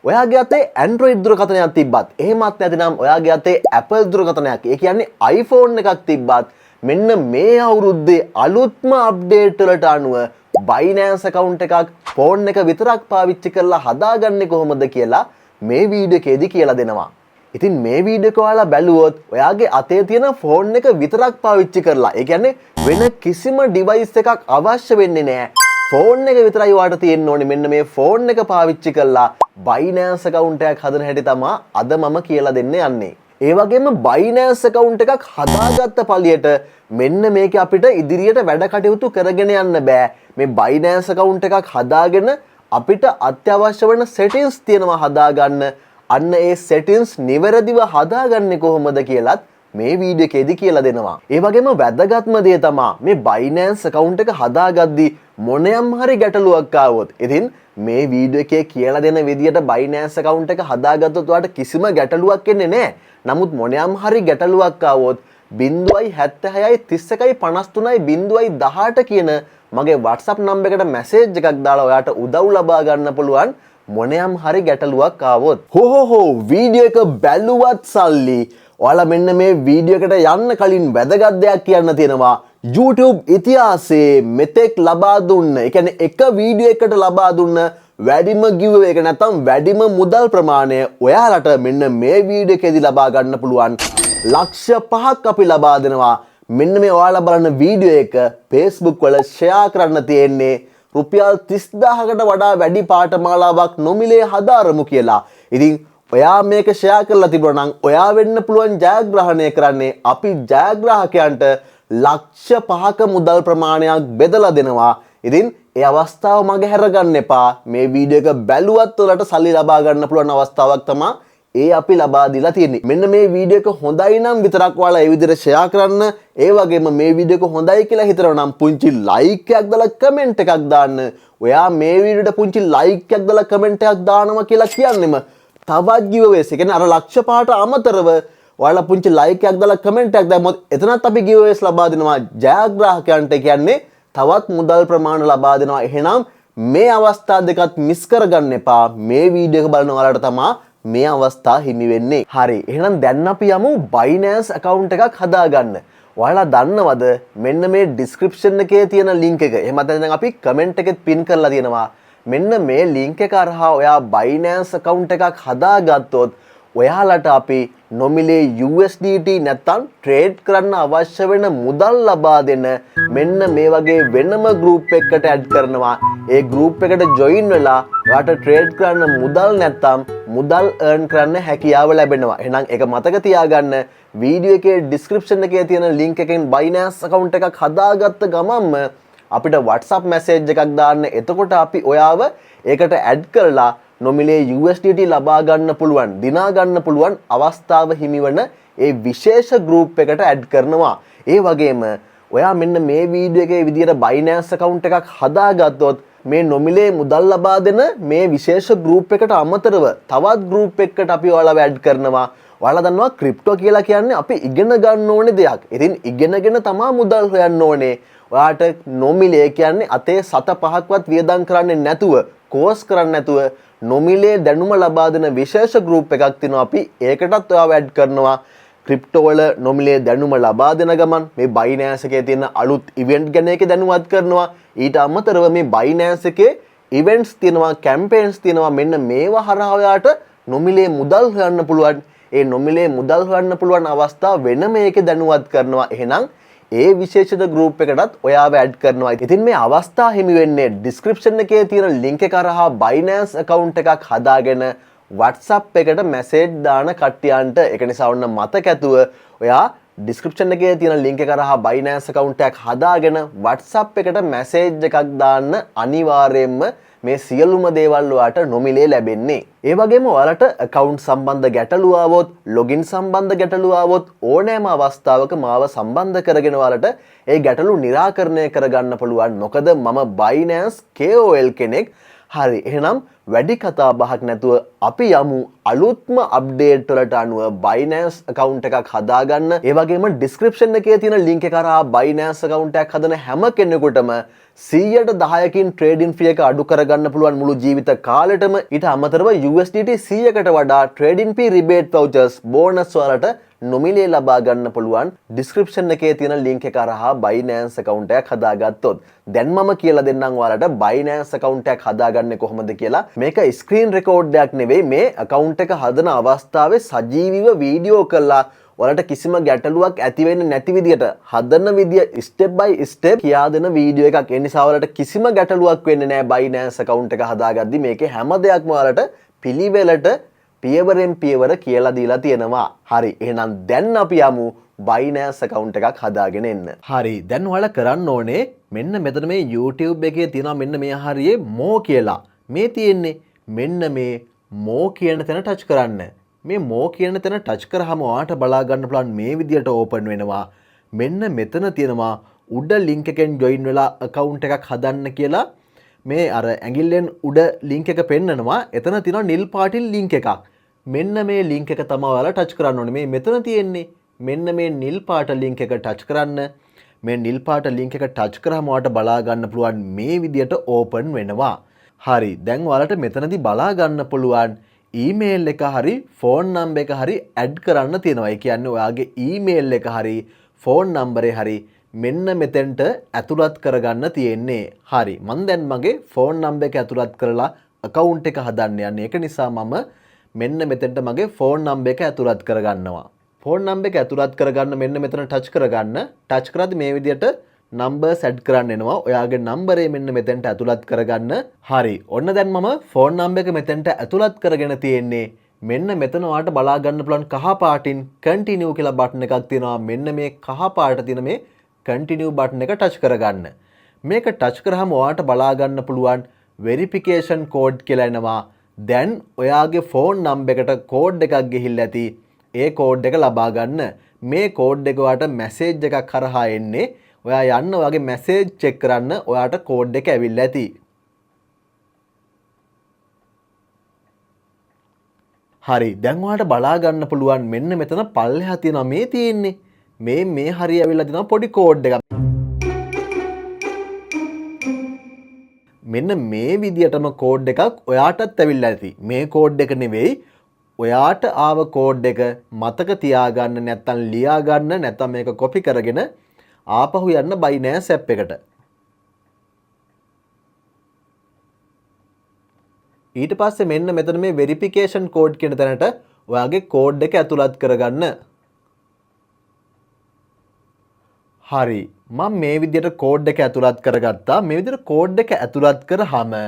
ඔයාගේ අතේ Android දුරකථනයක් තිබ්බත්, එහෙමත් නැතිනම් ඔයාගේ අතේ Apple දුරකථනයක්, ඒ කියන්නේ iPhone එකක් තිබ්බත්, මෙන්න මේ අවුරුද්දේ අලුත්ම අප්ඩේට් වලට අනුව Binance account එකක් ෆෝන් එක විතරක් පාවිච්චි කරලා හදාගන්නේ කොහොමද කියලා මේ වීඩියෝ එකේදී කියලා දෙනවා. ඉතින් මේ වීඩියෝ එක ඔයාලා බැලුවොත් ඔයාගේ අතේ තියෙන ෆෝන් එක විතරක් පාවිච්චි කරලා, ඒ කියන්නේ වෙන කිසිම ඩිවයිස් එකක් අවශ්‍ය වෙන්නේ නෑ. ෆෝන් එක විතරයි ඔයාට තියෙන්න ඕනේ. මෙන්න මේ ෆෝන් එක පාවිච්චි කරලා Binance account එකක් හදන හැටි තමා අද මම කියලා දෙන්න යන්නේ. ඒ වගේම Binance account එකක් හදාගත්ත පළියට මෙන්න මේක අපිට ඉදිරියට වැඩ කටයුතු කරගෙන යන්න බෑ. මේ Binance account එකක් හදාගෙන අපිට අත්‍යවශ්‍ය වෙන settings තියෙනවා හදාගන්න. අන්න ඒ settings නිවැරදිව හදාගන්නේ කොහොමද කියලත් මේ වීඩියෝ එකේදී කියලා දෙනවා. ඒ වගේම වැදගත්ම දේ තමා මේ Binance account එක හදාගද්දි මොනයම් හරි ගැටලුවක් ආවොත්, ඉතින් මේ වීඩියෝ එකේ කියලා දෙන විදියට Binance account එක හදාගත්තොත් ඔයාලට කිසිම ගැටලුවක් එන්නේ නැහැ. නමුත් මොනයම් හරි ගැටලුවක් ආවොත් 076යි 31යි 53යි 018 කියන මගේ WhatsApp number එකට මැසේජ් එකක් දාලා ඔයාට උදව් ලබා ගන්න පුළුවන් මොනයම් හරි ගැටලුවක් ආවොත්. හෝ හෝ හෝ, වීඩියෝ එක බැලුවත් සල්ලි. ඔයාලා මෙන්න මේ වීඩියෝ එකට යන්න කලින් වැදගත් දෙයක් කියන්න තියෙනවා. YouTube ඉතිහාසයේ මෙතෙක් ලබා දුන්න, ඒ කියන්නේ එක වීඩියෝ එකකට ලබා දුන්න වැඩිම ගිව්අවේ එක නැත්නම් වැඩිම මුදල් ප්‍රමාණය ඔයාලට මෙන්න මේ වීඩියෝ එකේදී ලබා ගන්න පුළුවන්. ලක්ෂ 5ක් අපි ලබා දෙනවා. මෙන්න මේ ඔයාලා බලන වීඩියෝ එක Facebook වල ෂෙයා කරන්න තියෙන්නේ. රුපියල් 30,000කට වඩා වැඩි පාඨමාලාවක් නොමිලේ හදාරමු කියලා. ඉතින් ඔයා මේක ෂෙයා කරලා තිබුණා නම් ඔයා වෙන්න පුළුවන් ජයග්‍රහණය කරන්නේ. අපි ජයග්‍රාහකයන්ට ලක්ෂ 5ක මුදල් ප්‍රමාණයක් බෙදලා දෙනවා. ඉතින් ඒ අවස්ථාව මග හැරගන්න එපා. මේ වීඩියෝ එක බැලුවත් ඔයාලට සල්ලි ලබා ගන්න පුළුවන් අවස්ථාවක් තමා ඒ අපි ලබා දීලා තියෙන්නේ. මෙන්න මේ වීඩියෝ එක හොඳයි නම් විතරක් ඔයාලා ඒ විදිහට ෂෙයා කරන්න. ඒ වගේම මේ වීඩියෝ එක හොඳයි කියලා හිතනවා නම් පුංචි ලයික් එකක් දාලා කමෙන්ට් එකක් දාන්න. ඔයා මේ වීඩියෝට පුංචි ලයික් එකක් දාලා කමෙන්ට් එකක් දානවා කියලා කියන්නෙම තවත් ගිව්අවේස්. ඒ කියන්නේ අර ලක්ෂ 5ට අමතරව ඔයාලා පුංචි ලයික් එකක් දාලා කමෙන්ට් එකක් දැම්මොත් එතනත් අපි ගිව්අවේස් ලබා දෙනවා ජයග්‍රාහකයන්ට. ඒ කියන්නේ තවත් මුදල් ප්‍රමාණ ලබා දෙනවා. එහෙනම් මේ අවස්ථා දෙකත් මිස් කරගන්න එපා. මේ වීඩියෝ එක බලන ඔයාලට තමා මේ අවස්ථා හිමි වෙන්නේ. හරි. එහෙනම් දැන් අපි යමු Binance account එකක් හදාගන්න. ඔයාලා දන්නවද මෙන්න මේ ඩිස්ක්‍රිප්ෂන් එකේ තියෙන ලින්ක් එක? එහෙම නැත්නම් අපි කමෙන්ට් එකෙත් පින් කරලා තියෙනවා. මෙන්න මේ ලින්ක් එක හරහා ඔයා Binance account එකක් හදාගත්තොත් ඔයාලට අපි නොමිලේ USDT නැත්තම් ට්‍රේඩ් කරන්න අවශ්‍ය වෙන මුදල් ලබා දෙන මෙන්න මේ වගේ වෙනම ගෲප් එකකට ඇඩ් කරනවා. ඒ ගෲප් එකට ජොයින් වෙලා ඔයාට ට්‍රේඩ් කරන්න මුදල් නැත්තම් මුදල් අර්න් කරන්න හැකියාව ලැබෙනවා. එහෙනම් ඒක මතක තියාගන්න. වීඩියෝ එකේ ඩිස්ක්‍රිප්ෂන් එකේ තියෙන ලින්ක් එකෙන් Binance account එකක් හදාගත්ත ගමන්ම අපිට WhatsApp message එකක් දාන්න. එතකොට අපි ඔයාව ඒකට ඇඩ් කරලා නොමිලේ USDT ලබා ගන්න පුළුවන්, දිනා ගන්න පුළුවන් අවස්ථාව හිමිවන ඒ විශේෂ ගෲප් එකට ඇඩ් කරනවා. ඒ වගේම ඔයා මෙන්න මේ වීඩියෝ එකේ විදියට Binance account එකක් හදාගත්තොත් මේ නොමිලේ මුදල් ලබා දෙන මේ විශේෂ ගෲප් එකට අමතරව තවත් ගෲප් එකකට අපි ඔයාලව ඇඩ් කරනවා. ඔයාලා දන්නවා ක්‍රිප්ටෝ කියලා කියන්නේ අපි ඉගෙන ගන්න ඕනේ දෙයක්. ඉතින් ඉගෙනගෙන තමා මුදල් හොයන්න ඕනේ. ඔයාට නොමිලේ කියන්නේ අතේ සත පහක්වත් වියදම් කරන්නේ නැතුව, කෝස් කරන්නේ නැතුව නොමිලේ දැනුම ලබා දෙන විශේෂ ගෲප් එකක් තියෙනවා. අපි ඒකටත් ඔයාව ඇඩ් කරනවා. ක්‍රිප්ටෝ වල නොමිලේ දැනුම ලබා දෙන ගමන් මේ Binance එකේ තියෙන අලුත් ඉවෙන්ට් ගැන ඒකේ දැනුවත් කරනවා. ඊට අමතරව මේ Binance එකේ ඉවෙන්ට්ස් තියෙනවා, කැම්පේන්ස් තියෙනවා. මෙන්න මේවා හරහා ඔයාට නොමිලේ මුදල් හොයන්න පුළුවන්. ඒ නොමිලේ මුදල් හොයන්න පුළුවන් අවස්ථා වෙනම ඒකේ දැනුවත් කරනවා. එහෙනම් ඒ විශේෂිත ගෲප් එකටත් ඔයාව ඇඩ් කරනවා. ඉතින් මේ අවස්ථා හිමි වෙන්නේ ඩිස්ක්‍රිප්ෂන් එකේ තියෙන ලින්ක් එක හරහා Binance account එකක් හදාගෙන WhatsApp එකට මැසේජ් දාන කට්ටියන්ට. ඒක නිසා ඔන්න මතක ඇතුව ඔයා ඩිස්ක්‍රිප්ෂන් එකේ තියෙන ලින්ක් එක හරහා Binance account එකක් හදාගෙන WhatsApp එකට මැසේජ් එකක් දාන්න. අනිවාර්යයෙන්ම මේ සියලුම දේවල් ඔයාට නොමිලේ ලැබෙන්නේ. ඒ වගේම ඔයාලට account සම්බන්ධ ගැටලු ආවොත්, login සම්බන්ධ ගැටලු ආවොත් ඕනෑම අවස්ථාවක මාව සම්බන්ධ කරගෙන ඔයාලට ඒ ගැටලු නිරාකරණය කරගන්න පුළුවන්. මොකද මම Binance KOL කෙනෙක්. හරි, එහෙනම් වැඩි කතා බහක් නැතුව අපි යමු අලුත්ම අප්ඩේට් වලට අනුව Binance account එකක් හදාගන්න. ඒ වගේම ඩිස්ක්‍රිප්ෂන් එකේ තියෙන ලින්ක් එක හරහා Binance account එකක් හදන හැම කෙනෙකුටම 110කින් ට්‍රේඩින් ෆී එක අඩු කරගන්න පුළුවන් මුළු ජීවිත කාලෙටම. ඊට අමතරව USDT 100කට වඩා ට්‍රේඩින් ෆී රිබේට් වවුචර්ස් බෝනස් වලට නොමිලේ ලබා ගන්න පුළුවන් ඩිස්ක්‍රිප්ෂන් එකේ තියෙන ලින්ක් එක හරහා Binance account එකක් හදාගත්තොත්. දැන් මම කියලා දෙන්නම් ඔයාලට Binance account එකක් හදාගන්නේ කොහොමද කියලා. මේක ස්ක්‍රීන් රෙකෝඩ් එකක් නෙවෙයි, මේ account එක හදන අවස්ථාවේ සජීවීව වීඩියෝ කරලා ඔයාලට කිසිම ගැටලුවක් ඇති වෙන්නේ නැති විදියට හදන විදිය ස්ටෙප් බයි ස්ටෙප් කියා දෙන වීඩියෝ එකක්. ඒ නිසා ඔයාලට කිසිම ගැටලුවක් වෙන්නේ නැහැ Binance account එක හදාගද්දි. මේකේ හැම දෙයක්ම ඔයාලට පිළිවෙලට පියවරෙන් පියවර කියලා දීලා තියෙනවා. හරි, එහෙනම් දැන් අපි යමු Binance account එකක් හදාගෙන එන්න. හරි, දැන් ඔයාලා කරන්න ඕනේ මෙන්න මෙතන මේ YouTube එකේ තියෙනවා මෙන්න මේ හරියේ more කියලා. මේ තියෙන්නේ මෙන්න මේ more කියන තැන ටච් කරන්න. මේ more කියන තැන ටච් කරාම ඔයාට බලා ගන්න පුළුවන් මේ විදියට ඕපන් වෙනවා. මෙන්න මෙතන තියෙනවා උඩ ලින්ක් එකෙන් ජොයින් වෙලා account එකක් හදන්න කියලා. මේ අර ඇඟිල්ලෙන් උඩ ලින්ක් එක පෙන්නනවා. එතන තියෙනවා නිල් පාටින් ලින්ක් එකක්. මෙන්න මේ ලින්ක් එක තමයි ඔයාලා ටච් කරන්න ඕනේ. මේ මෙතන තියෙන්නේ මෙන්න මේ නිල් පාට ලින්ක් එක ටච් කරන්න. මේ නිල් පාට ලින්ක් එක ටච් කරාම ඔයාලට බලා ගන්න පුළුවන් මේ විදියට ඕපන් වෙනවා. හරි, දැන් ඔයාලට මෙතනදී බලා ගන්න පුළුවන් ඊමේල් එක හරි ෆෝන් නම්බර් එක හරි ඇඩ් කරන්න තියෙනවා. ඒ කියන්නේ ඔයාගේ ඊමේල් එක හරි ෆෝන් නම්බරේ හරි මෙන්න මෙතෙන්ට ඇතුළත් කරගන්න තියෙන්නේ. හරි, මං දැන් මගේ ෆෝන් නම්බර් එක ඇතුළත් කරලා account එක හදන්න යන්නේ. ඒක නිසා මම මෙන්න මෙතෙන්ට මගේ ෆෝන් නම්බර් එක ඇතුළත් කරගන්නවා. ෆෝන් නම්බර් එක ඇතුළත් කරගන්න මෙන්න මෙතන ටච් කරගන්න. ටච් කරද්දි මේ විදියට නම්බර්ස් ඇඩ් කරන්න එනවා. ඔයාගේ නම්බරේ මෙන්න මෙතෙන්ට ඇතුළත් කරගන්න. හරි, ඔන්න දැන් මම ෆෝන් නම්බර් එක මෙතෙන්ට ඇතුළත් කරගෙන තියෙන්නේ. මෙන්න මෙතන ඔයාලට බලා ගන්න පුළුවන් කහ පාටින් කන්ටිනියු කියලා බටන් එකක් තියෙනවා. මෙන්න මේ කහ පාට තියෙන මේ කන්ටිනියු බටන් එක ටච් කරගන්න. මේක ටච් කරාම ඔයාලට බලා ගන්න පුළුවන් වෙරිෆිකේෂන් කෝඩ් කියලා එනවා. දැන් ඔයාගේ ෆෝන් නම්බර් එකට කෝඩ් එකක් ගිහිල්ලා ඇති. ඒ කෝඩ් එක ලබා ගන්න. මේ කෝඩ් එක ඔයාට මැසේජ් එකක් හරහා එන්නේ. ඔයා යන්න ඔයාගේ මැසේජ් චෙක් කරන්න, ඔයාට කෝඩ් එක ඇවිල්ලා ඇති. හරි, දැන් ඔයාලට බලා ගන්න පුළුවන් මෙන්න මෙතන පල්ලෙහා තියෙනවා මේ තියෙන්නේ. මේ මේ හරිය ඇවිල්ලා තියෙනවා පොඩි කෝඩ් එකක්. මෙන්න මේ විදියටම කෝඩ් එකක් ඔයාටත් ඇවිල්ලා ඇති. මේ කෝඩ් එක නෙවෙයි, ඔයාට ආව කෝඩ් එක මතක තියාගන්න, නැත්තම් ලියා ගන්න, නැත්තම් මේක කොපි කරගෙන ආපහු යන්න Binance app එකට. ඊට පස්සේ මෙන්න මෙතන මේ වෙරිෆිකේෂන් කෝඩ් කියන තැනට ඔයාගේ කෝඩ් එක ඇතුළත් කරගන්න. හරි, මම මේ විදියට කෝඩ් එක ඇතුළත් කරගත්තා. මේ විදියට කෝඩ් එක ඇතුළත් කරාම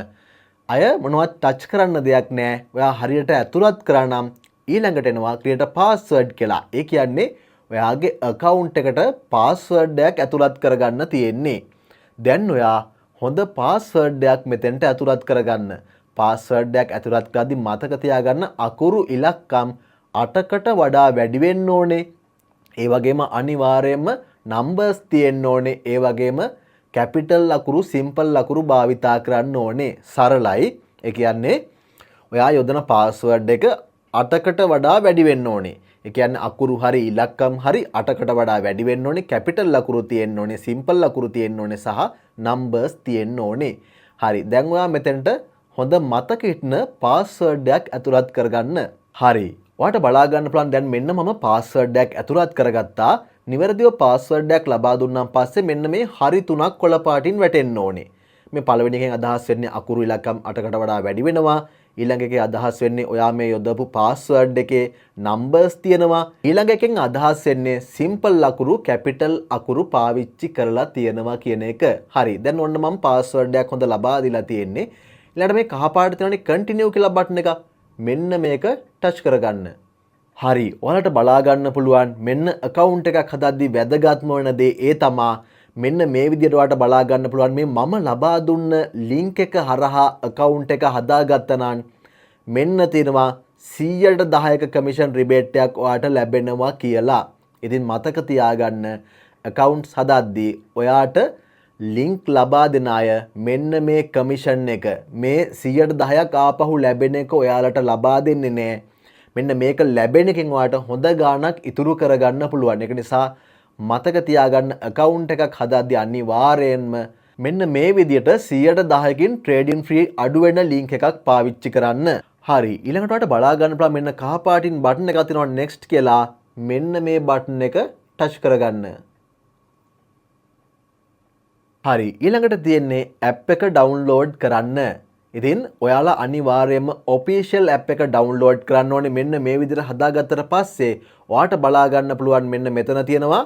අය මොනවත් ටච් කරන්න දෙයක් නෑ. ඔයා හරියට ඇතුළත් කරා නම් ඊළඟට එනවා ක්‍රියේට් පාස්වර්ඩ් කියලා. ඒ කියන්නේ ඔයාගේ account එකට පාස්වර්ඩ් එකක් ඇතුළත් කරගන්න තියෙන්නේ. දැන් ඔයා හොඳ පාස්වර්ඩ් එකක් මෙතෙන්ට ඇතුළත් කරගන්න. පාස්වර්ඩ් එකක් ඇතුළත් කරද්දි මතක තියාගන්න අකුරු ඉලක්කම් 8කට වඩා වැඩි වෙන්න ඕනේ. ඒ වගේම අනිවාර්යයෙන්ම නම්බර්ස් තියෙන්න ඕනේ. ඒ වගේම කැපිටල් අකුරු සිම්පල් අකුරු භාවිතා කරන්න ඕනේ. සරලයි. ඒ කියන්නේ ඔයා යොදන පාස්වර්ඩ් එක 8කට වඩා වැඩි වෙන්න ඕනේ. ඒ කියන්නේ අකුරු හරි ඉලක්කම් හරි 8කට වඩා වැඩි වෙන්න ඕනේ. කැපිටල් අකුරු තියෙන්න ඕනේ, සිම්පල් අකුරු තියෙන්න ඕනේ සහ නම්බර්ස් තියෙන්න ඕනේ. හරි, දැන් ඔයා මෙතෙන්ට හොඳ මතක හිටින පාස්වර්ඩ් එකක් ඇතුළත් කරගන්න. හරි, ඔයාට බලා ගන්න පුළුවන් දැන් මෙන්න මම පාස්වර්ඩ් එකක් ඇතුළත් කරගත්තා. නිවැරදිව පාස්වර්ඩ් එකක් ලබා දුන්නාන් පස්සේ මෙන්න මේ හරි තුනක් කොළ පාටින් වැටෙන්න ඕනේ. මේ පළවෙනි එකෙන් අදහස් වෙන්නේ අකුරු ඉලක්කම් 8කට වඩා වැඩි වෙනවා. ඊළඟ එකේ අදහස් වෙන්නේ ඔයා මේ යොදපු පාස්වර්ඩ් එකේ නම්බර්ස් තියෙනවා. ඊළඟ එකෙන් අදහස් වෙන්නේ සිම්පල් අකුරු කැපිටල් අකුරු පාවිච්චි කරලා තියෙනවා කියන එක. හරි, දැන් ඔන්න මම පාස්වර්ඩ් එකක් හොඳ ලබා දීලා තියෙන්නේ. ඊළඟට මේ කහ පාට තියෙනනේ කන්ටිනියු කියලා බටන් එක. මෙන්න මේක ටච් කරගන්න. හරි, ඔයාලට බලා ගන්න පුළුවන් මෙන්න account එකක් හදද්දි වැදගත්ම වන දේ ඒ තමා මෙන්න මේ විදිහට ඔයාලට බලා ගන්න පුළුවන් මේ මම ලබා දුන්න link එක හරහා account එක හදාගත්තා නම් මෙන්න තියෙනවා 110ක කමිෂන් රිබේට් එකක් ඔයාට ලැබෙනවා කියලා. ඉතින් මතක තියාගන්න accounts හදද්දී ඔයාට ලින්ක් ලබා දෙන අය මෙන්න මේ කමිෂන් එක මේ 110ක් ආපහු ලැබෙන එක ඔයාලට ලබා දෙන්නේ නෑ. මෙන්න මේක ලැබෙන එකෙන් ඔයාට හොඳ ගාණක් ඉතුරු කරගන්න පුළුවන්. ඒක නිසා මතක තියාගන්න account එකක් හදද්දී අනිවාර්යයෙන්ම මෙන්න මේ විදියට 10%කින් ට්‍රේඩින් ෆී අඩු වෙන ලින්ක් එකක් පාවිච්චි කරන්න. හරි, ඊළඟට ඔයාලට බලා ගන්න පුළුවන් මෙන්න කහ පාටින් බටන් එකක් තියෙනවා next කියලා. මෙන්න මේ බටන් එක ටච් කරගන්න. හරි, ඊළඟට තියෙන්නේ ඇප් එක ඩවුන්ලෝඩ් කරන්න. ඉතින් ඔයාලා අනිවාර්යයෙන්ම ඔෆිෂියල් ඇප් එක ඩවුන්ලෝඩ් කරන්න ඕනේ. මෙන්න මේ විදිහට හදාගත්තට පස්සේ ඔයාට බලා ගන්න පුළුවන් මෙන්න මෙතන තියෙනවා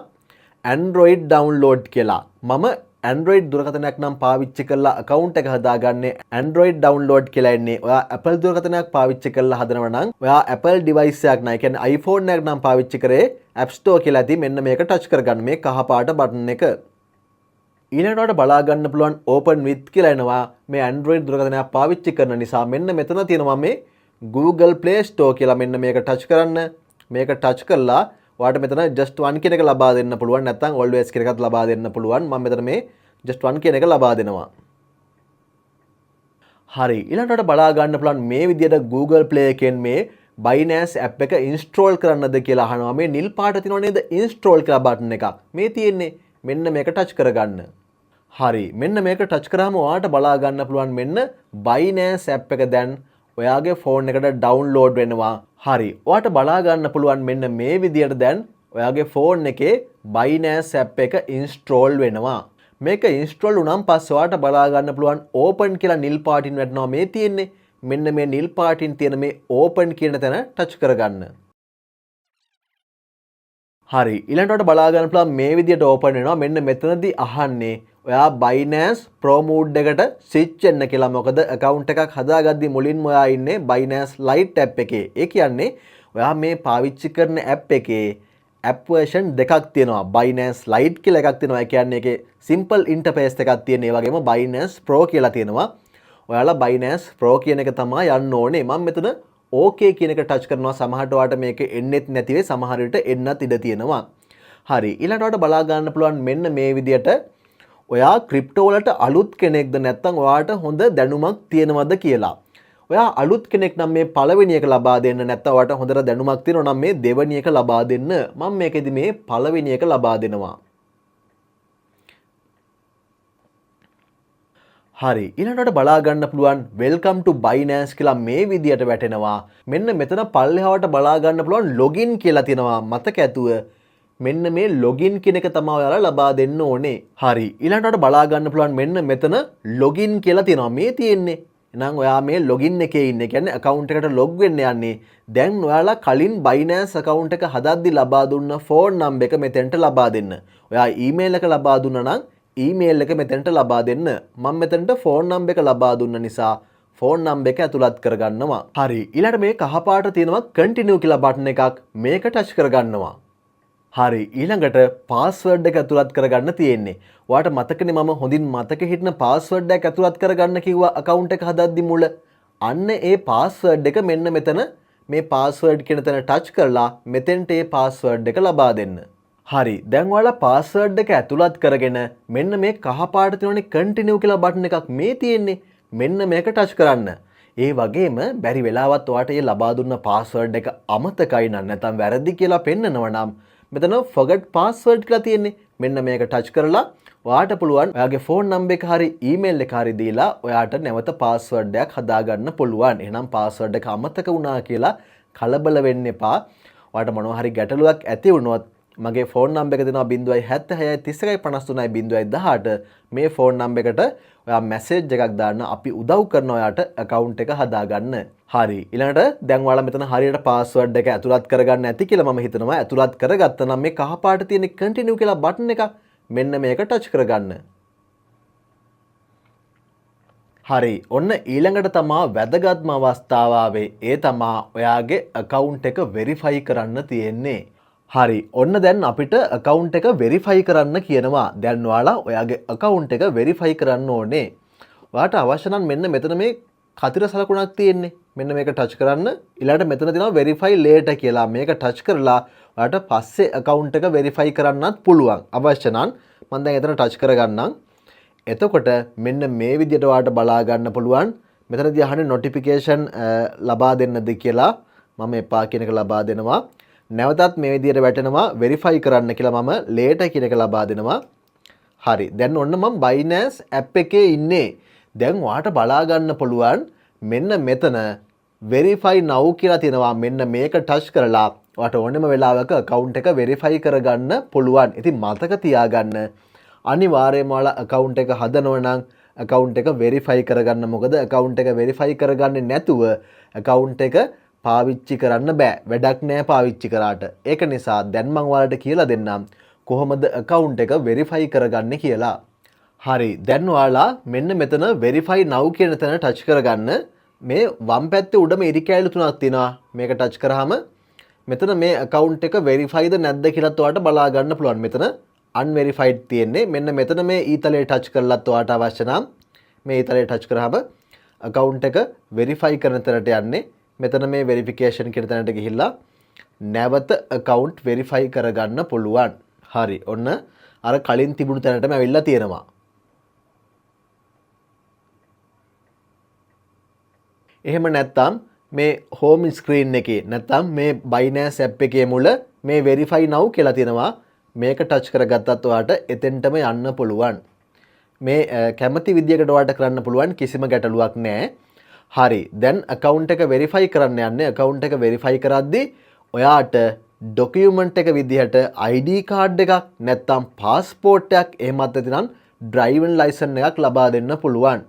Android download කියලා. මම Android දුරකථනයක් නම් පාවිච්චි කරලා account එක හදාගන්නේ Android download කියලා එන්නේ. ඔයා Apple දුරකථනයක් පාවිච්චි කරලා හදනවා නම්, ඔයා Apple device එකක් නම්, ඒ කියන්නේ iPhone එකක් නම් පාවිච්චි කරේ App Store කියලා ඇති. මෙන්න මේක ටච් කරගන්න මේ කහ පාට බටන් එක. ඊළඟට ඔයාලට බලා ගන්න පුළුවන් open with කියලා එනවා. මේ Android දුරකථනයක් පාවිච්චි කරන නිසා මෙන්න මෙතන තියෙනවා මේ Google Play Store කියලා. මෙන්න මේක ටච් කරන්න. මේක ටච් කරලා ඔයාලට මෙතන just one කියන එක ලබා දෙන්න පුළුවන්, නැත්නම් always කියන එකත් ලබා දෙන්න පුළුවන්. මම මෙතන මේ just one කියන එක ලබා දෙනවා. හරි, ඊළඟට ඔයාලට බලා ගන්න පුළුවන් මේ විදියට Google Play එකෙන් මේ Binance app එක install කරන්නද කියලා අහනවා. මේ නිල් පාට තියෙනව නේද install කියලා බටන් එකක්. මේ තියෙන්නේ. මෙන්න මේක ටච් කරගන්න. හරි, මෙන්න මේක ටච් කරාම ඔයාට බලා ගන්න පුළුවන් මෙන්න Binance app එක දැන් ඔයාගේ ෆෝන් එකට ඩවුන්ලෝඩ් වෙනවා. හරි, ඔයාට බලා ගන්න පුළුවන් මෙන්න මේ විදියට දැන් ඔයාගේ ෆෝන් එකේ Binance app එක ඉන්ස්ටෝල් වෙනවා. මේක ඉන්ස්ටෝල් වුණාන් පස්සේ ඔයාට බලා ගන්න පුළුවන් ඕපන් කියලා නිල් පාටින් වැටෙනවා. මේ තියෙන්නේ. මෙන්න මේ නිල් පාටින් තියෙන මේ ඕපන් කියන තැන ටච් කරගන්න. හරි, ඊළඟට ඔයාලට බලා ගන්න පුළුවන් මේ විදියට ඕපන් වෙනවා. මෙන්න මෙතනදී අහන්නේ ඔයා Binance Pro mode එකට ස්විච් වෙන්න කියලා. මොකද account එකක් හදාගද්දි මුලින්ම ඔයා ඉන්නේ Binance Lite app එකේ. ඒ කියන්නේ ඔයා මේ පාවිච්චි කරන app එකේ app version දෙකක් තියෙනවා. Binance Lite කියලා එකක් තියෙනවා. ඒ කියන්නේ ඒකේ simple interface එකක් තියෙන. ඒ වගේම Binance Pro කියලා තියෙනවා. ඔයාලා Binance Pro කියන එක තමයි යන්න ඕනේ. මම මෙතන OK කියන එක ටච් කරනවා. සමහරට ඔයාලට මේක එන්නෙත් නැති වෙයි, සමහර විට එන්නත් ඉඩ තියෙනවා. හරි, ඊළඟට ඔයාලට බලා ගන්න පුළුවන් මෙන්න මේ විදියට ඔයා ක්‍රිප්ටෝ වලට අලුත් කෙනෙක්ද නැත්නම් ඔයාට හොඳ දැනුමක් තියෙනවද කියලා. ඔයා අලුත් කෙනෙක් නම් මේ පළවෙනි එක ලබා දෙන්න, නැත්නම් ඔයාට හොඳට දැනුමක් තියෙනවා නම් මේ දෙවෙනි එක ලබා දෙන්න. මම මේකෙදි මේ පළවෙනි එක ලබා දෙනවා. හරි, ඊළඟට බලා ගන්න පුළුවන් welcome to Binance කියලා මේ විදියට වැටෙනවා. මෙන්න මෙතන පල්ලෙහාට බලා ගන්න පුළුවන් login කියලා තියෙනවා. මතක ඇතුව මෙන්න මේ login කියන එක තමයි ඔයාලා ලබා දෙන්න ඕනේ. හරි, ඊළඟට බලා ගන්න පුළුවන් මෙන්න මෙතන login කියලා තියෙනවා. මේ තියෙන්නේ. එහෙනම් ඔයා මේ login එකේ ඉන්නේ. කියන්නේ account එකට log වෙන්න යන්නේ. දැන් ඔයාලා කලින් Binance account එක හදද්දි ලබා දුන්න phone number එක මෙතෙන්ට ලබා දෙන්න. ඔයා email එක ලබා දුන්නා නම් email එක මෙතෙන්ට ලබා දෙන්න. මම මෙතෙන්ට phone number එක ලබා දුන්න නිසා phone number එක ඇතුළත් කරගන්නවා. හරි, ඊළඟට මේ කහ පාට තියෙනවා continue කියලා බටන් එකක්. මේක ටච් කරගන්නවා. හරි, ඊළඟට පාස්වර්ඩ් එක ඇතුළත් කරගන්න තියෙන්නේ. ඔයාට මතකනේ මම හොඳින් මතක හිටින පාස්වර්ඩ් එකක් ඇතුළත් කරගන්න කිව්වා account එක හදද්දි මුල. අන්න ඒ පාස්වර්ඩ් එක මෙන්න මෙතන මේ පාස්වර්ඩ් කියන තැන ටච් කරලා මෙතෙන්ට ඒ පාස්වර්ඩ් එක ලබා දෙන්න. හරි, දැන් ඔයාලා පාස්වර්ඩ් එක ඇතුළත් කරගෙන මෙන්න මේ කහ පාට තියෙනනේ කන්ටිනියු කියලා බටන් එකක් මේ තියෙන්නේ. මෙන්න මේක ටච් කරන්න. ඒ වගේම බැරි වෙලාවත් ඔයාට ඒ ලබා දුන්න පාස්වර්ඩ් එක අමතකයි නම් නැත්නම් වැරදි කියලා පෙන්නනවා නම් මෙතන forget password කියලා තියෙන්නේ. මෙන්න මේක ටච් කරලා ඔයාට පුළුවන් ඔයාගේ ෆෝන් නම්බර් එක හරි ඊමේල් එක හරි දීලා ඔයාට නැවත පාස්වර්ඩ් එකක් හදාගන්න පුළුවන්. එහෙනම් පාස්වර්ඩ් එක අමතක වුණා කියලා කලබල වෙන්න එපා. ඔයාට මොනවා හරි ගැටලුවක් ඇති වුණොත් මගේ ෆෝන් නම්බර් එක දෙනවා 076 31 53 018. මේ ෆෝන් නම්බර් එකට ඔයා මැසේජ් එකක් දාන්න, අපි උදව් කරනවා ඔයාට ඇකවුන්ට් එක හදාගන්න. හරි, ඊළඟට දැන් ඔයාලා මෙතන හරියට පාස්වර්ඩ් එක ඇතුළත් කරගන්න ඇති කියලා මම හිතනවා. ඇතුළත් කරගත්තා නම් මේ කහ පාට තියෙන කන්ටිනියු කියලා බටන් එක මෙන්න මේක ටච් කරගන්න. හරි, ඔන්න ඊළඟට තමා වැදගත්ම අවස්ථාව ආවේ. ඒ තමා ඔයාගේ ඇකවුන්ට් එක වෙරිෆයි කරන්න තියෙන්නේ. හරි, ඔන්න දැන් අපිට ඇකවුන්ට් එක වෙරිෆයි කරන්න කියනවා. දැන් ඔයාලා ඔයාගේ ඇකවුන්ට් එක වෙරිෆයි කරන්න ඕනේ. ඔයාට අවශ්‍ය නම් මෙන්න මෙතන මේ කතිර සලකුණක් තියෙන්නේ. මෙන්න මේක ටච් කරන්න. ඊළඟට මෙතන තියෙනවා වෙරිෆයි ලේටර් කියලා. මේක ටච් කරලා ඔයාට පස්සේ ඇකවුන්ට් එක වෙරිෆයි කරන්නත් පුළුවන්. අවශ්‍ය නම් මම දැන් එතන ටච් කරගන්නම්. එතකොට මෙන්න මේ විදිහට ඔයාට බලා ගන්න පුළුවන්. මෙතනදී අහන්නේ නොටිෆිකේෂන් ලබා දෙන්නද කියලා. මම එපා කියන එක ලබා දෙනවා. නැවතත් මේ විදිහට වැටෙනවා වෙරිෆයි කරන්න කියලා. මම ලේටර් කියන එක ලබා දෙනවා. හරි. දැන් ඔන්න මම Binance app එකේ ඉන්නේ. දැන් ඔයාට බලා ගන්න පුළුවන් මෙන්න මෙතන verify now කියලා තියෙනවා. මෙන්න මේක ටච් කරලා ඔයාට ඕනෙම වෙලාවක account එක verify කරගන්න පුළුවන්. ඉතින් මතක තියාගන්න අනිවාර්යයෙන්ම ඔයාලා account එක හදනව නම් account එක verify කරගන්න. මොකද account එක verify කරගන්නේ නැතුව account එක පාවිච්චි කරන්න බෑ. වැඩක් නෑ පාවිච්චි කරාට. ඒක නිසා දැන් මං ඔයාලට කියලා දෙන්නම් කොහොමද account එක verify කරගන්නේ කියලා. හරි. දැන් ඔයාලා මෙන්න මෙතන verify now කියන තැන ටච් කරගන්න. මේ වම් පැත්තේ උඩම ඉරි කෑලි තුනක් තියෙනවා. මේක ටච් කරාම මෙතන මේ account එක verify ද නැද්ද කියලාත් ඔයාලට බලා ගන්න පුළුවන්. මෙතන unverified තියෙන්නේ. මෙන්න මෙතන මේ ඊතලේ ටච් කරලත් ඔයාට අවශ්‍ය නම් මේ ඊතලේ ටච් කරාම account එක verify කරන තැනට යන්නේ. මෙතන මේ verification කියන තැනට ගිහිල්ලා නැවත account verify කරගන්න පුළුවන්. හරි. ඔන්න අර කලින් තිබුණු තැනටම ඇවිල්ලා තියෙනවා. එහෙම නැත්නම් මේ හෝම් ස්ක්‍රීන් එකේ නැත්නම් මේ Binance app එකේ මුල මේ verify now කියලා තියෙනවා. මේක ටච් කරගත්තත් ඔයාට එතෙන්ටම යන්න පුළුවන්. මේ කැමති විදියකට ඔයාට කරන්න පුළුවන්, කිසිම ගැටලුවක් නෑ. හරි. දැන් account එක verify කරන්න යන්නේ. Account එක verify කරද්දී ඔයාට ඩොකියුමන්ට් එක විදිහට ID card එකක් නැත්නම් පාස්පෝර්ට් එකක් එහෙමත් නැත්නම් ඩ්‍රයිවිං ලයිසන් එකක් ලබා දෙන්න පුළුවන්.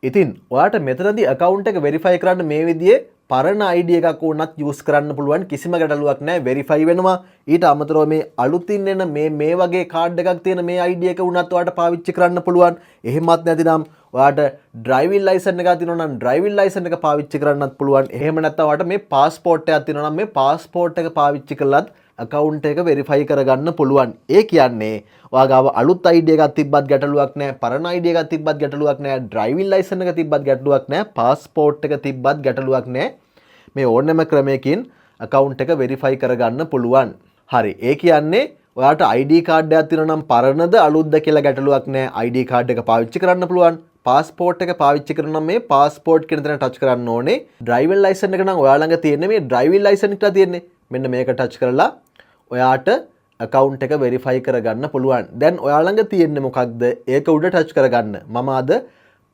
ඉතින් ඔයාට මෙතනදී account එක verify කරන්න මේ විදිහේ පරණ ID එකක් වුණත් use කරන්න පුළුවන්, කිසිම ගැටලුවක් නෑ, verify වෙනවා. ඊට අමතරව මේ අලුතින් එන මේ වගේ කාඩ් එකක් තියෙන මේ ID එක වුණත් ඔයාට පාවිච්චි කරන්න පුළුවන්. එහෙමත් නැතිනම් ඔයාට ඩ්‍රයිවිං ලයිසන් එකක් තියෙනවා නම් ඩ්‍රයිවිං ලයිසන් එක පාවිච්චි කරන්නත් පුළුවන්. එහෙම නැත්නම් ඔයාට මේ පාස්පෝර්ට් එකක් තියෙනවා නම් මේ පාස්පෝර්ට් එක පාවිච්චි කරලත් account එක verify කරගන්න පුළුවන්. ඒ කියන්නේ ඔයා ගාව අලුත් ID එකක් තිබ්බත් ගැටලුවක් නෑ, පරණ ID එකක් තිබ්බත් ගැටලුවක් නෑ, ඩ්‍රයිවිං ලයිසන් එක තිබ්බත් ගැටලුවක් නෑ, පාස්පෝර්ට් එක තිබ්බත් ගැටලුවක් නෑ. මේ ඕනෑම ක්‍රමයකින් account එක verify කරගන්න පුළුවන්. හරි. ඒ කියන්නේ ඔයාට ID card එකක් තියෙනවා නම් පරණද අලුත්ද කියලා ගැටලුවක් නෑ. ID card එක පාවිච්චි කරන්න පුළුවන්. පාස්පෝර්ට් එක පාවිච්චි කරනවා නම් මේ පාස්පෝර්ට් කියන තැන ටච් කරන්න ඕනේ. ඩ්‍රයිවිං ලයිසන් එක නම් ඔයා ළඟ තියෙන්නේ මේ ඩ්‍රයිවිං ලයිසන් කියලා තියෙන්නේ. මෙන්න මේක ටච් කරලා ඔයාට account එක verify කරගන්න පුළුවන්. දැන් ඔයා ළඟ තියෙන්නේ මොකක්ද? ඒක උඩ ටච් කරගන්න. මම අද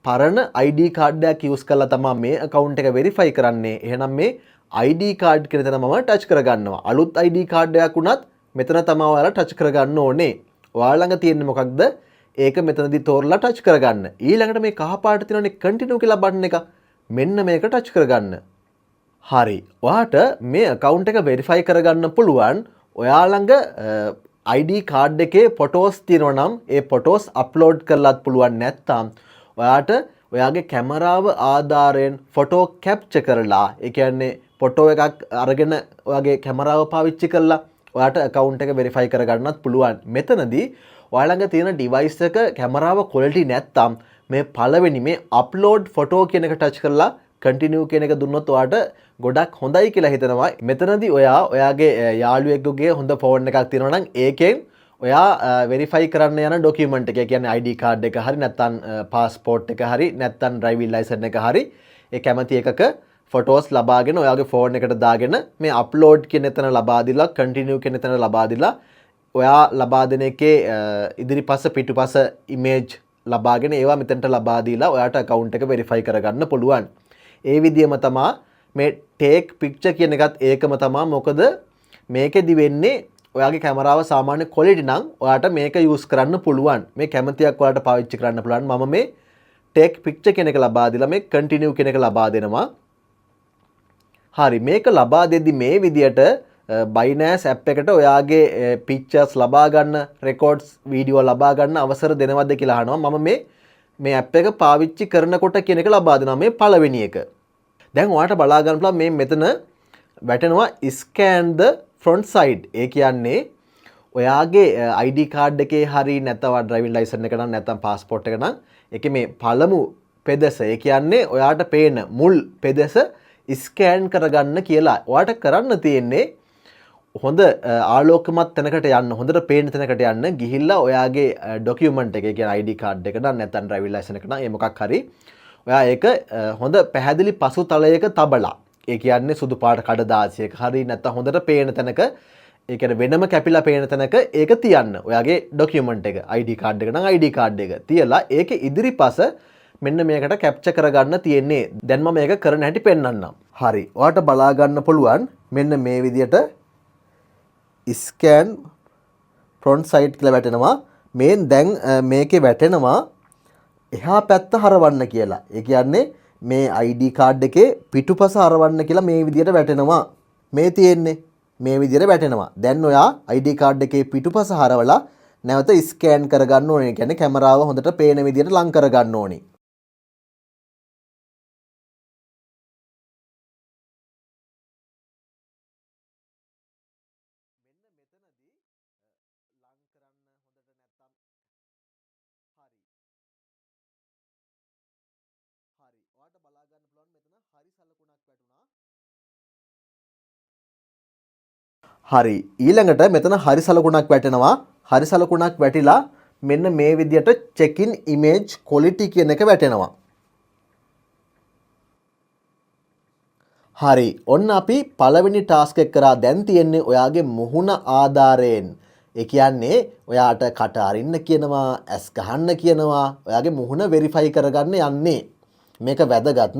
පරණ ID card එකක් යූස් කරලා තමා මේ account එක verify කරන්නේ. එහෙනම් මේ ID card කියන තැන මම ටච් කරගන්නවා. අලුත් ID card එකක් වුණත් මෙතන තමා ඔයාලා ටච් කරගන්න ඕනේ. ඔයා ළඟ තියෙන්නේ මොකක්ද? ඒක මෙතනදී තෝරලා ටච් කරගන්න. ඊළඟට මේ කහ පාට තියෙනනේ කන්ටිනියු කියලා බටන් එක. මෙන්න මේක ටච් කරගන්න. හරි. ඔයාට මේ account එක verify කරගන්න පුළුවන්. ඔයා ළඟ ID card එකේ ෆොටෝස් තියෙනවා නම් ඒ ෆොටෝස් අප්ලෝඩ් කරලත් පුළුවන්. නැත්නම් ඔයාට ඔයාගේ කැමරාව ආධාරයෙන් ෆොටෝ කැප්චර් කරලා, ඒ කියන්නේ ෆොටෝ එකක් අරගෙන ඔයාගේ කැමරාව පාවිච්චි කරලා ඔයාට account එක verify කරගන්නත් පුළුවන්. මෙතනදී ඔයා ළඟ තියෙන ඩිවයිස් එක කැමරාව ක්වොලිටි නැත්නම් මේ පළවෙනි මේ අප්ලෝඩ් ෆොටෝ කියන එක ටච් කරලා කන්ටිනියු කියන එක දුන්නොත් ඔයාට ගොඩක් හොඳයි කියලා හිතනවා. මෙතනදී ඔයා ඔයාගේ යාළුවෙකුගේ හොඳ ෆෝන් එකක් තියෙනවා නම් ඒකෙන් ඔයා වෙරිෆයි කරන්න යන ඩොකියුමන්ට් එක, ඒ කියන්නේ ID card එක හරි නැත්නම් පාස්පෝර්ට් එක හරි නැත්නම් ඩ්‍රයිවිං ලයිසන් එක හරි ඒ කැමති එකක ෆොටෝස් ලබාගෙන ඔයාගේ ෆෝන් එකට දාගෙන මේ අප්ලෝඩ් කියන තැන ලබා දීලා කන්ටිනියු කියන තැන ලබා දීලා ඔයා ලබා දෙන එකේ ඉදිරිපස පිටුපස ඉමේජ් ලබාගෙන ඒවා මෙතනට ලබා දීලා ඔයාට account එක වෙරිෆයි කරගන්න පුළුවන්. ඒ විදියම තමා මේ ටේක් පික්චර් කියන එකත් ඒකම තමා. මොකද මේකෙදි වෙන්නේ ඔයාගේ කැමරාව සාමාන්‍ය ක්වොලිටි නම් ඔයාට මේක යූස් කරන්න පුළුවන්. මේ කැමතියක් ඔයාලට පාවිච්චි කරන්න පුළුවන්. මම මේ ටේක් පික්චර් කියන එක ලබා දීලා මේ කන්ටිනියු කියන එක ලබා දෙනවා. හරි, මේක ලබා දෙද්දි මේ විදියට Binance app එකට ඔයාගේ පික්චර්ස් ලබා ගන්න, රෙකෝඩ්ස් වීඩියෝ ලබා ගන්න අවසර දෙනවද කියලා අහනවා. මම මේ ඇප් එක පාවිච්චි කරනකොට කියන එක ලබා දෙනවා මේ පළවෙනි එක. දැන් ඔයාට බලා ගන්න පුළුවන් මේ මෙතන වැටෙනවා scan the front side. ඒ කියන්නේ ඔයාගේ ID card එකේ හරි නැත්නම් ඔයා driving license එක නම් නැත්නම් passport එක නම් ඒකේ මේ පළමු පෙදෙස, ඒ කියන්නේ ඔයාට පේන මුල් පෙදෙස ස්කෑන් කරගන්න කියලා. ඔයාට කරන්න තියෙන්නේ හොඳ ආලෝකමත් තැනකට යන්න, හොඳට පේන තැනකට යන්න ගිහිල්ලා ඔයාගේ ඩොකියුමන්ට් එක, ඒ කියන්නේ ID card එක නම් නැත්නම් ඩ්‍රයිවිං ලයිසන් එක නම් ඒ මොකක් හරි ඔයා ඒක හොඳ පැහැදිලි පසුතලයක තබලා, ඒ කියන්නේ සුදු පාට කඩදාසියක හරි නැත්නම් හොඳට පේන තැනක ඒ කියන්නේ වෙනම කැපිලා පේන තැනක ඒක තියන්න. ඔයාගේ ඩොකියුමන්ට් එක, ID card එක නම් ID card එක තියලා ඒකේ ඉදිරිපස මෙන්න මේකට කැප්චර් කරගන්න තියෙන්නේ. දැන් මම මේක කරන හැටි පෙන්වන්නම්. හරි. ඔයාට බලා ගන්න පුළුවන් මෙන්න මේ විදියට ස්කෑන් ෆ්‍රොන්ට් සයිඩ් කියලා වැටෙනවා. මේ දැන් මේකේ වැටෙනවා එහා පැත්ත හරවන්න කියලා. ඒ කියන්නේ මේ ID card එකේ පිටුපස හරවන්න කියලා මේ විදියට වැටෙනවා. මේ තියෙන්නේ මේ විදියට වැටෙනවා. දැන් ඔයා ID card එකේ පිටුපස හරවලා නැවත ස්කෑන් කරගන්න ඕනේ. ඒ කියන්නේ කැමරාව හොඳට පේන විදියට ලං කරගන්න ඕනේ. හරි, ඊළඟට මෙතන හරි සලකුණක් වැටෙනවා. හරි සලකුණක් වැටිලා මෙන්න මේ විදියට චෙක් ඉන් ඉමේජ් ක්වොලිටි කියන එක වැටෙනවා. හරි, ඔන්න අපි පළවෙනි ටාස්ක් එක කරා. දැන් තියෙන්නේ ඔයාගේ මුහුණ ආධාරයෙන්. ඒ කියන්නේ ඔයාට කට අරින්න කියනවා, ඇස් ගහන්න කියනවා, ඔයාගේ මුහුණ වෙරිෆයි කරගන්න යන්නේ. මේක වැදගත්.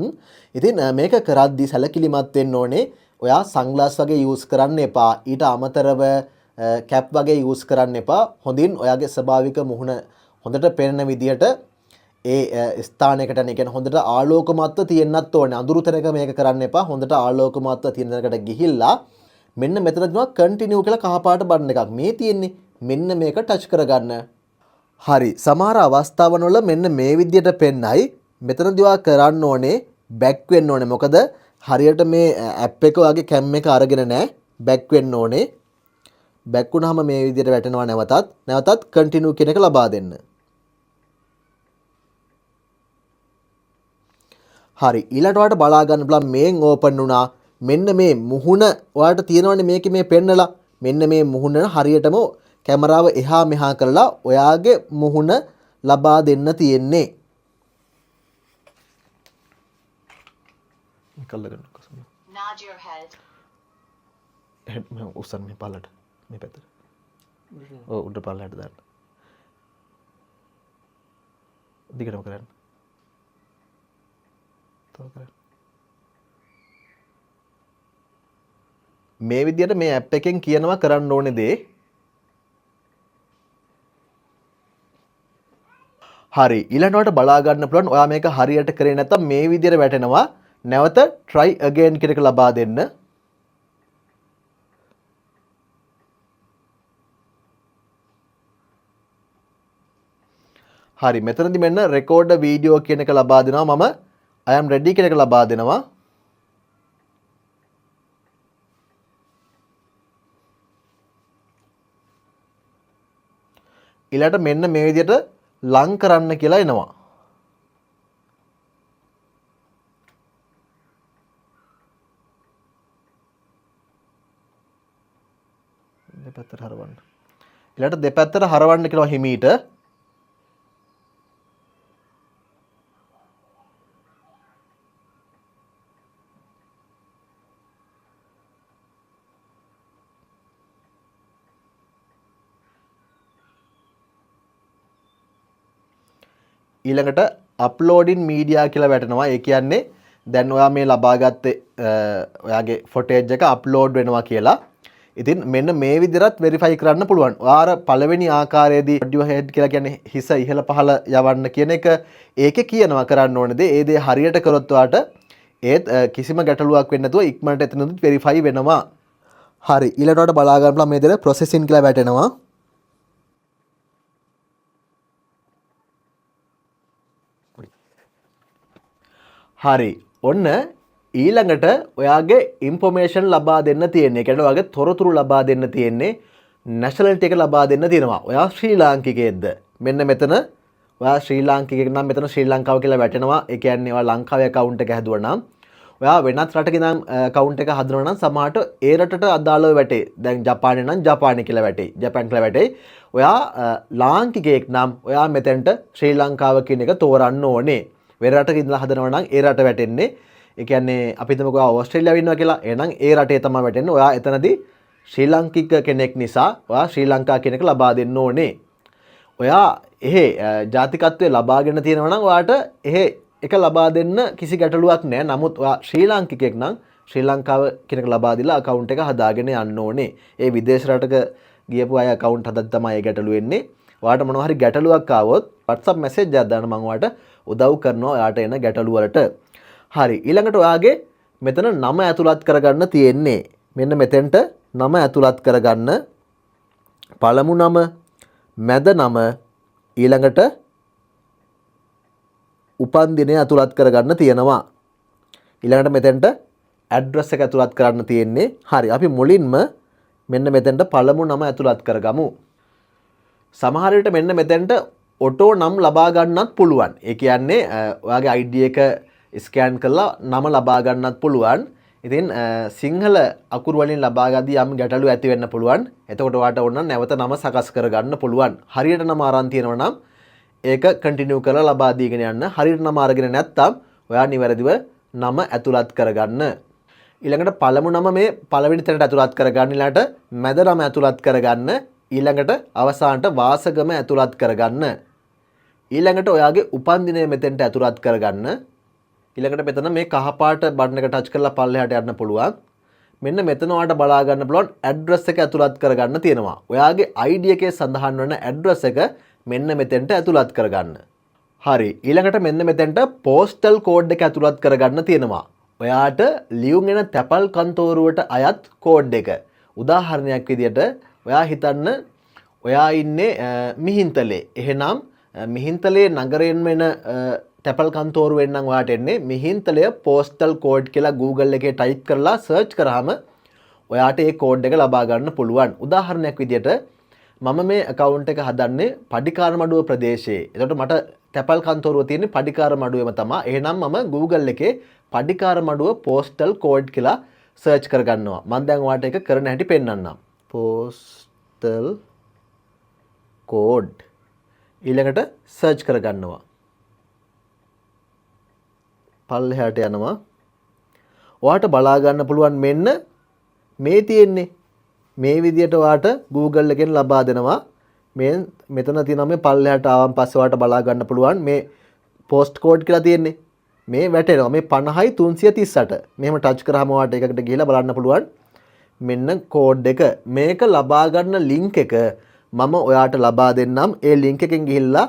ඉතින් මේක කරද්දි සැලකිලිමත් වෙන්න ඕනේ. ඔයා සන්ග්ලාස් වගේ යූස් කරන්න එපා. ඊට අමතරව කැප් වගේ යූස් කරන්න එපා. හොඳින් ඔයාගේ ස්වභාවික මුහුණ හොඳට පේන විදියට ඒ ස්ථානයකට යන, ඒ කියන්නේ හොඳට ආලෝකමත්ව තියෙන්නත් ඕනේ. අඳුරු තැනක මේක කරන්න එපා. හොඳට ආලෝකමත්ව තියෙන තැනකට ගිහිල්ලා මෙන්න මෙතන තියෙනවා කන්ටිනියු කියලා කහ පාට බටන් එකක්. මේ තියෙන්නේ මෙන්න මේක ටච් කරගන්න. හරි, සමහර අවස්ථාවන් වල මෙන්න මේ විදියට පෙන්නයි. මෙතනදී ඔයා කරන්න ඕනේ බැක් වෙන්න ඕනේ. මොකද හරියට මේ ඇප් එක ඔයාගේ කැම් එක අරගෙන නෑ. බැක් වෙන්න ඕනේ. බැක් වුණාම මේ විදියට වැටෙනවා නැවතත්. නැවතත් කන්ටිනියු කියන එක ලබා දෙන්න. හරි, ඊළඟට ඔයාලට බලා ගන්න පුළුවන් මේන් ඕපන් වුණා. මෙන්න මේ මුහුණ ඔයාලට තියෙනවනේ මේකේ මේ පෙන්නලා. මෙන්න මේ මුහුණ හරියටම කැමරාව එහා මෙහා කරලා ඔයාගේ මුහුණ ලබා දෙන්න තියෙන්නේ. මේක අල්ලගන්න කොහොමද? Nod your head. එහෙම උස්සන්න මේ පල්ලට. මේ පැත්තට. ඔව්, උඩ පල්ලයට දාන්න. දිගටම කරන්න. තව කරන්න. මේ විදියට මේ ඇප් එකෙන් කියනවා කරන්න ඕනේ දේ. හරි, ඊළඟට ඔයාලට බලා ගන්න පුළුවන් ඔයා මේක හරියට කරේ නැත්නම් මේ විදියට වැටෙනවා. නැවත try again කියන එක ලබා දෙන්න. හරි, මෙතනදි මෙන්න record a video කියන එක ලබා දෙනවා. මම I am ready කියන එක ලබා දෙනවා. ඊළඟට මෙන්න මේ විදියට ලං කරන්න කියලා එනවා. දෙපැත්තට හරවන්න. ඊළඟට දෙපැත්තට හරවන්න කියලා හිමීට. ඊළඟට අප්ලෝඩින් මීඩියා කියලා වැටෙනවා. ඒ කියන්නේ දැන් ඔයා මේ ලබාගත්තේ, ඔයාගේ ෆොටේජ් එක අප්ලෝඩ් වෙනවා කියලා. ඉතින් මෙන්න මේ විදිහට වෙරිෆයි කරන්න පුළුවන්. ඔයා අර පළවෙනි ආකාරයේදී ඔඩියෝ හෙඩ් කියලා කියන්නේ හිස ඉහළ පහළ යවන්න කියන එක, ඒකේ කියනවා කරන්න ඕනේ දේ. ඒ දේ හරියට කරොත් ඔයාට ඒත් කිසිම ගැටලුවක් වෙන්නේ නැතුව ඉක්මනට එතනදිත් වෙරිෆයි වෙනවා. හරි, ඊළඟට ඔයාලට බලා ගන්න පුළුවන් මේ විදිහට ප්‍රොසෙසින් කියලා වැටෙනවා. හරි, ඔන්න ඊළඟට ඔයාගේ ඉන්ෆර්මේෂන් ලබා දෙන්න තියෙන්නේ. ඒ කියන්නේ ඔයාගේ තොරතුරු ලබා දෙන්න තියෙන්නේ. නැෂනැලිටි එක ලබා දෙන්න තියෙනවා. ඔයා ශ්‍රී ලාංකිකයෙක්ද? මෙන්න මෙතන ඔයා ශ්‍රී ලාංකිකයෙක් නම් මෙතන ශ්‍රී ලංකාව කියලා වැටෙනවා. ඒ කියන්නේ ඔයා ලංකාවේ ඇකවුන්ට් එක හැදුවා නම්, ඔයා වෙනත් රටක ඉඳන් ඇකවුන්ට් එක හදනවා නම් සමහරට ඒ රටට අදාළව වැටේ. දැන් ජපානයේ නම් ජපානය කියලා වැටේ. ජපාන් කියලා වැටේ. ඔයා ලාංකිකයෙක් නම් ඔයා මෙතෙන්ට ශ්‍රී ලංකාව කියන එක තෝරන්න ඕනේ. වෙන රටක ඉඳලා හදනවා නම් ඒ රට වැටෙන්නේ. ඒ කියන්නේ අපි හිතමුකෝ ඔයා ඕස්ට්‍රේලියාවේ ඉන්නවා කියලා. එහෙනම් ඒ රටේ තමයි වැටෙන්නේ. ඔයා එතනදී ශ්‍රී ලාංකික කෙනෙක් නිසා ඔයා ශ්‍රී ලංකා කියන එක ලබා දෙන්න ඕනේ. ඔයා එහෙ ජාතිකත්වය ලබාගෙන තියෙනවා නම් ඔයාට එහෙ එක ලබා දෙන්න කිසි ගැටලුවක් නෑ. නමුත් ඔයා ශ්‍රී ලාංකිකයෙක් නම් ශ්‍රී ලංකාව කියන එක ලබා දීලා account එක හදාගෙන යන්න ඕනේ. ඒ විදේශ රටක ගියපු අය account හදද්දි තමයි ඒ ගැටලුව එන්නේ. ඔයාට මොනවා හරි ගැටලුවක් ආවොත් WhatsApp message එකක් දාන්න, මම ඔයාට උදව් කරනවා ඔයාට එන ගැටලු වලට. හරි. ඊළඟට ඔයාගේ මෙතන නම ඇතුළත් කරගන්න තියෙන්නේ. මෙන්න මෙතෙන්ට නම ඇතුළත් කරගන්න. පළමු නම, මැද නම, ඊළඟට උපන් දිනය ඇතුළත් කරගන්න තියෙනවා. ඊළඟට මෙතෙන්ට ඇඩ්‍රස් එක ඇතුළත් කරන්න තියෙන්නේ. හරි. අපි මුලින්ම මෙන්න මෙතෙන්ට පළමු නම ඇතුළත් කරගමු. සමහර විට මෙන්න මෙතෙන්ට ඔටෝ නම් ලබා ගන්නත් පුළුවන්. ඒ කියන්නේ ඔයාගේ ID එක ස්කෑන් කරලා නම ලබා ගන්නත් පුළුවන්. ඉතින් සිංහල අකුරු වලින් ලබා ගද්දී යම් ගැටලු ඇති වෙන්න පුළුවන්. එතකොට ඔයාට ඕන නම් නැවත නම සකස් කරගන්න පුළුවන්. හරියට නම අරන් තියෙනවා නම් ඒක කන්ටිනියු කරලා ලබා දීගෙන යන්න. හරියට නම අරගෙන නැත්තම් ඔයා නිවැරදිව නම ඇතුළත් කරගන්න. ඊළඟට පළමු නම මේ පළවෙනි තැනට ඇතුළත් කරගන්න. ඊළඟට මැද නම ඇතුළත් කරගන්න. ඊළඟට අවසානට වාසගම ඇතුළත් කරගන්න. ඊළඟට ඔයාගේ උපන්දිනය මෙතෙන්ට ඇතුළත් කරගන්න. ඊළඟට මෙතන මේ කහ පාට බටන් එක ටච් කරලා පල්ලෙහාට යන්න පුළුවන්. මෙන්න මෙතන ඔයාලට බලා ගන්න පුළුවන් ඇඩ්‍රස් එක ඇතුළත් කරගන්න තියෙනවා. ඔයාගේ ID එකේ සඳහන් වන ඇඩ්‍රස් එක මෙන්න මෙතෙන්ට ඇතුළත් කරගන්න. හරි. ඊළඟට මෙන්න මෙතෙන්ට පෝස්ටල් කෝඩ් එක ඇතුළත් කරගන්න තියෙනවා. ඔයාට ලියුම් එන තැපල් කන්තෝරුවට අයත් කෝඩ් එක. උදාහරණයක් විදියට ඔයා හිතන්න ඔයා ඉන්නේ මිහින්තලේ. එහෙනම් මිහින්තලේ නගරයෙන් වෙන තැපල් කන්තෝරුවෙන් නම් ඔයාට එන්නේ මිහින්තලය පෝස්ටල් කෝඩ් කියලා Google එකේ ටයිප් කරලා සර්ච් කරාම ඔයාට ඒ කෝඩ් එක ලබා ගන්න පුළුවන්. උදාහරණයක් විදියට මම මේ ඇකවුන්ට් එක හදන්නේ පඩිකාරමඩුව ප්‍රදේශයේ. එතකොට මට තැපල් කන්තෝරුව තියෙන්නේ පඩිකාරමඩුවේම තමයි. එහෙනම් මම Google එකේ පඩිකාරමඩුව පෝස්ටල් කෝඩ් කියලා සර්ච් කරගන්නවා. මම දැන් ඔයාලට ඒක කරන හැටි පෙන්නන්නම්. පෝස්ටල් කෝඩ් ඊළඟට සර්ච් කරගන්නවා. පල්ලෙහාට යනවා. ඔයාට බලා ගන්න පුළුවන් මෙන්න මේ තියෙන්නේ. මේ විදියට ඔයාට Google එකෙන් ලබා දෙනවා. මේ මෙතන තියෙනවා, මේ පල්ලෙහාට ආවන් පස්සේ ඔයාට බලා ගන්න පුළුවන් මේ පෝස්ට් කෝඩ් කියලා තියෙන්නේ. මේ වැටෙනවා මේ 50යි 338. මෙහෙම ටච් කරාම ඔයාට එකකට ගිහිල්ලා බලන්න පුළුවන්. මෙන්න කෝඩ් එක. මේක ලබා ගන්න ලින්ක් එක මම ඔයාට ලබා දෙන්නම්. ඒ ලින්ක් එකෙන් ගිහිල්ලා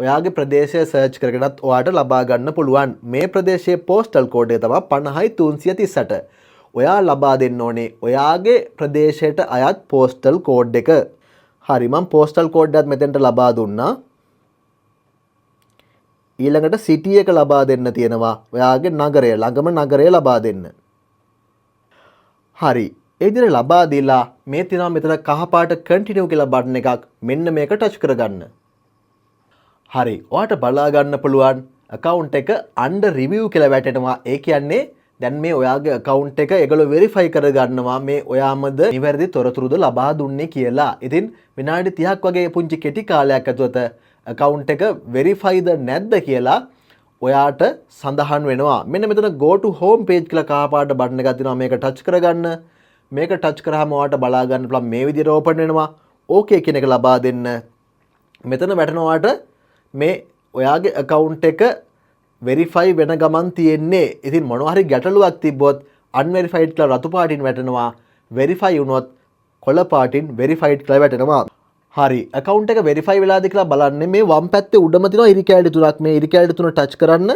ඔයාගේ ප්‍රදේශය සර්ච් කරගෙනත් ඔයාට ලබා ගන්න පුළුවන්. මේ ප්‍රදේශයේ පෝස්ටල් කෝඩ් එක තමයි 50යි 338. ඔයා ලබා දෙන්න ඕනේ ඔයාගේ ප්‍රදේශයට අයත් පෝස්ටල් කෝඩ් එක. හරි, මම පෝස්ටල් කෝඩ් එකත් මෙතෙන්ට ලබා දුන්නා. ඊළඟට සිටි එක ලබා දෙන්න තියෙනවා. ඔයාගේ නගරය, ළඟම නගරය ලබා දෙන්න. හරි. ඒ විදිහට ලබා දීලා මේ තියෙනවා මෙතන කහ පාට කන්ටිනියු කියලා බටන් එකක්. මෙන්න මේක ටච් කරගන්න. හරි. ඔයාට බලා ගන්න පුළුවන් account එක under review කියලා වැටෙනවා. ඒ කියන්නේ දැන් මේ ඔයාගේ account එක ඒගොල්ලෝ verify කරගන්නවා මේ ඔයාමද නිවැරදි තොරතුරුද ලබා දුන්නේ කියලා. ඉතින් විනාඩි 30ක් වගේ පුංචි කෙටි කාලයක් ඇතුළත account එක verify ද නැද්ද කියලා ඔයාට සඳහන් වෙනවා. මෙන්න මෙතන go to home page කියලා කහ පාට බටන් එකක් තියෙනවා. මේක ටච් කරගන්න. මේක ටච් කරාම ඔයාට බලා ගන්න පුළුවන් මේ විදිහට ඕපන් වෙනවා. ඕකේ කියන එක ලබා දෙන්න. මෙතන වැටෙනවා ඔයාට මේ ඔයාගේ account එක වෙරිෆයි වෙන ගමන් තියෙන්නේ. ඉතින් මොනවා හරි ගැටලුවක් තිබ්බොත් අන්වෙරිෆයිඩ් කියලා රතු පාටින් වැටෙනවා. වෙරිෆයි වුණොත් කොළ පාටින් වෙරිෆයිඩ් කියලා වැටෙනවා. හරි, account එක වෙරිෆයි වෙලාද කියලා බලන්නේ මේ වම් පැත්තේ උඩම තියෙනවා ඉරි කැලි තුනක්. මේ ඉරි කැලි තුන ටච් කරන්න.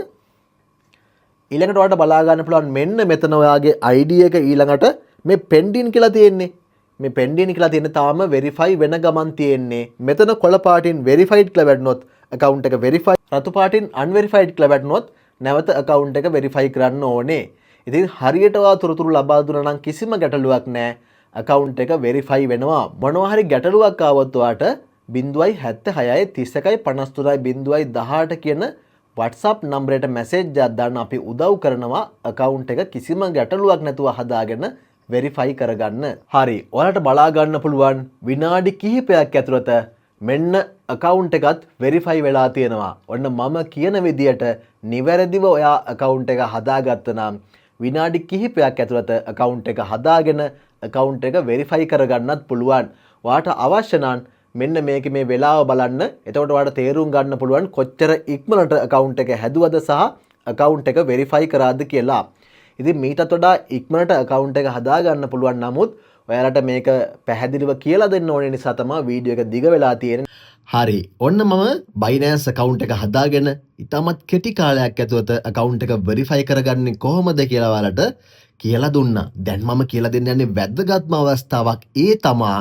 ඊළඟට ඔයාලට බලා ගන්න පුළුවන් මෙන්න මෙතන ඔයාගේ ID එක. ඊළඟට මේ පෙන්ඩින් කියලා තියෙන්නේ. මේ පෙන්ඩින් කියලා තියෙන්නේ තාම වෙරිෆයි වෙන ගමන් තියෙන්නේ. මෙතන කොළ පාටින් වෙරිෆයිඩ් කියලා වැටුනොත් account එක වෙරිෆයි, රතු පාටින් අන්වෙරිෆයිඩ් කියලා වැටුනොත් නැවත account එක වෙරිෆයි කරන්න ඕනේ. ඉතින් හරියට ඔයා තොරතුරු ලබා දුන්නා නම් කිසිම ගැටලුවක් නෑ. account එක වෙරිෆයි වෙනවා. මොනවා හරි ගැටලුවක් ආවොත් ඔයාට 076 31 53 018 කියන WhatsApp නම්බරයට මැසේජ් එකක් දාන්න, අපි උදව් කරනවා account එක කිසිම ගැටලුවක් නැතුව හදාගෙන වෙරිෆයි කරගන්න. හරි, ඔයාලට බලා ගන්න පුළුවන් විනාඩි කිහිපයක් ඇතුළත මෙන්න account එකත් වෙරිෆයි වෙලා තියෙනවා. ඔන්න මම කියන විදියට නිවැරදිව ඔයා account එක හදාගත්ත නම් විනාඩි කිහිපයක් ඇතුළත account එක හදාගෙන account එක verify කරගන්නත් පුළුවන්. ඔයාට අවශ්‍ය නම් මෙන්න මේකේ මේ වෙලාව බලන්න. එතකොට ඔයාට තේරුම් ගන්න පුළුවන් කොච්චර ඉක්මනට account එක හැදුවද සහ account එක verify කරාද කියලා. ඉතින් මීටත් වඩා ඉක්මනට account එක හදා ගන්න පුළුවන්. නමුත් ඔයාලට මේක පැහැදිලිව කියලා දෙන්න ඕනේ නිසා තමයි වීඩියෝ එක දිග වෙලා තියෙන්නේ. හරි. ඔන්න මම Binance account එක හදාගෙන ඉතාමත් කෙටි කාලයක් ඇතුළත account එක verify කරගන්නේ කොහොමද කියලා ඔයාලට කියලා දුන්නා. දැන් මම කියලා දෙන්න යන්නේ වැදගත්ම අවස්ථාවක්. ඒ තමා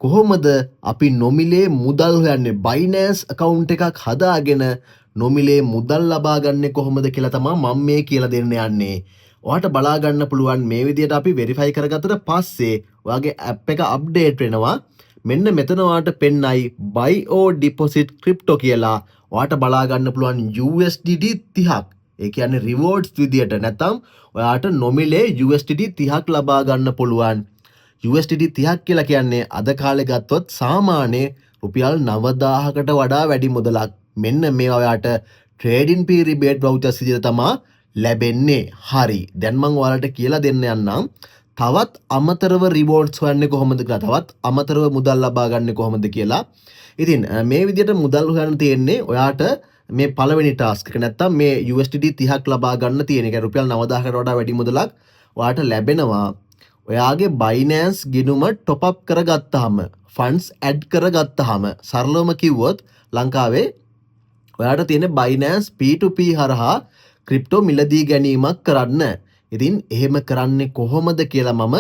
කොහොමද අපි නොමිලේ මුදල් හොයන්නේ, Binance account එකක් හදාගෙන නොමිලේ මුදල් ලබා ගන්නේ කොහොමද කියලා තමා මම මේ කියලා දෙන්න යන්නේ. ඔයාට බලා ගන්න පුළුවන් මේ විදිහට අපි වෙරිෆයි කරගත්තට පස්සේ ඔයාගේ ඇප් එක අප්ඩේට් වෙනවා. මෙන්න මෙතන ඔයාට පෙන්නයි buy or deposit crypto කියලා. ඔයාට බලා ගන්න පුළුවන් USDT 30ක්. ඒ කියන්නේ රිවෝඩ්ස් විදියට නැත්නම් ඔයාට නොමිලේ USDT 30ක් ලබා ගන්න පුළුවන්. USDT 30ක් කියලා කියන්නේ අද කාලේ ගත්තොත් සාමාන්‍ය රුපියල් 9000කට වඩා වැඩි මුදලක්. මෙන්න මේ ඔයාට ට්‍රේඩින් ෆී රිබේට් වවුචර්ස් විදියට තමා ලැබෙන්නේ. හරි. දැන් මං ඔයාලට කියලා දෙන්න යන්නම් තවත් අමතරව රිවෝඩ්ස් හොයන්නේ කොහොමද කියලා, තවත් අමතරව මුදල් ලබා ගන්න කොහොමද කියලා. ඉතින් මේ විදියට මුදල් හොයන්න තියෙන්නේ ඔයාට මේ පළවෙනි ටාස්ක් එක නැත්තම් මේ USDT 30ක් ලබා ගන්න තියෙන එක රුපියල් 9000කට වඩා වැඩි මුදලක් ඔයාට ලැබෙනවා. ඔයාගේ Binance ගිණුම ටොප් අප් කරගත්තාම, ෆන්ඩ්ස් ඇඩ් කරගත්තාම, සරලවම කිව්වොත් ලංකාවේ ඔයාට තියෙන Binance P2P හරහා ක්‍රිප්ටෝ මිලදී ගැනීමක් කරන්න. ඉතින් එහෙම කරන්නේ කොහොමද කියලා මම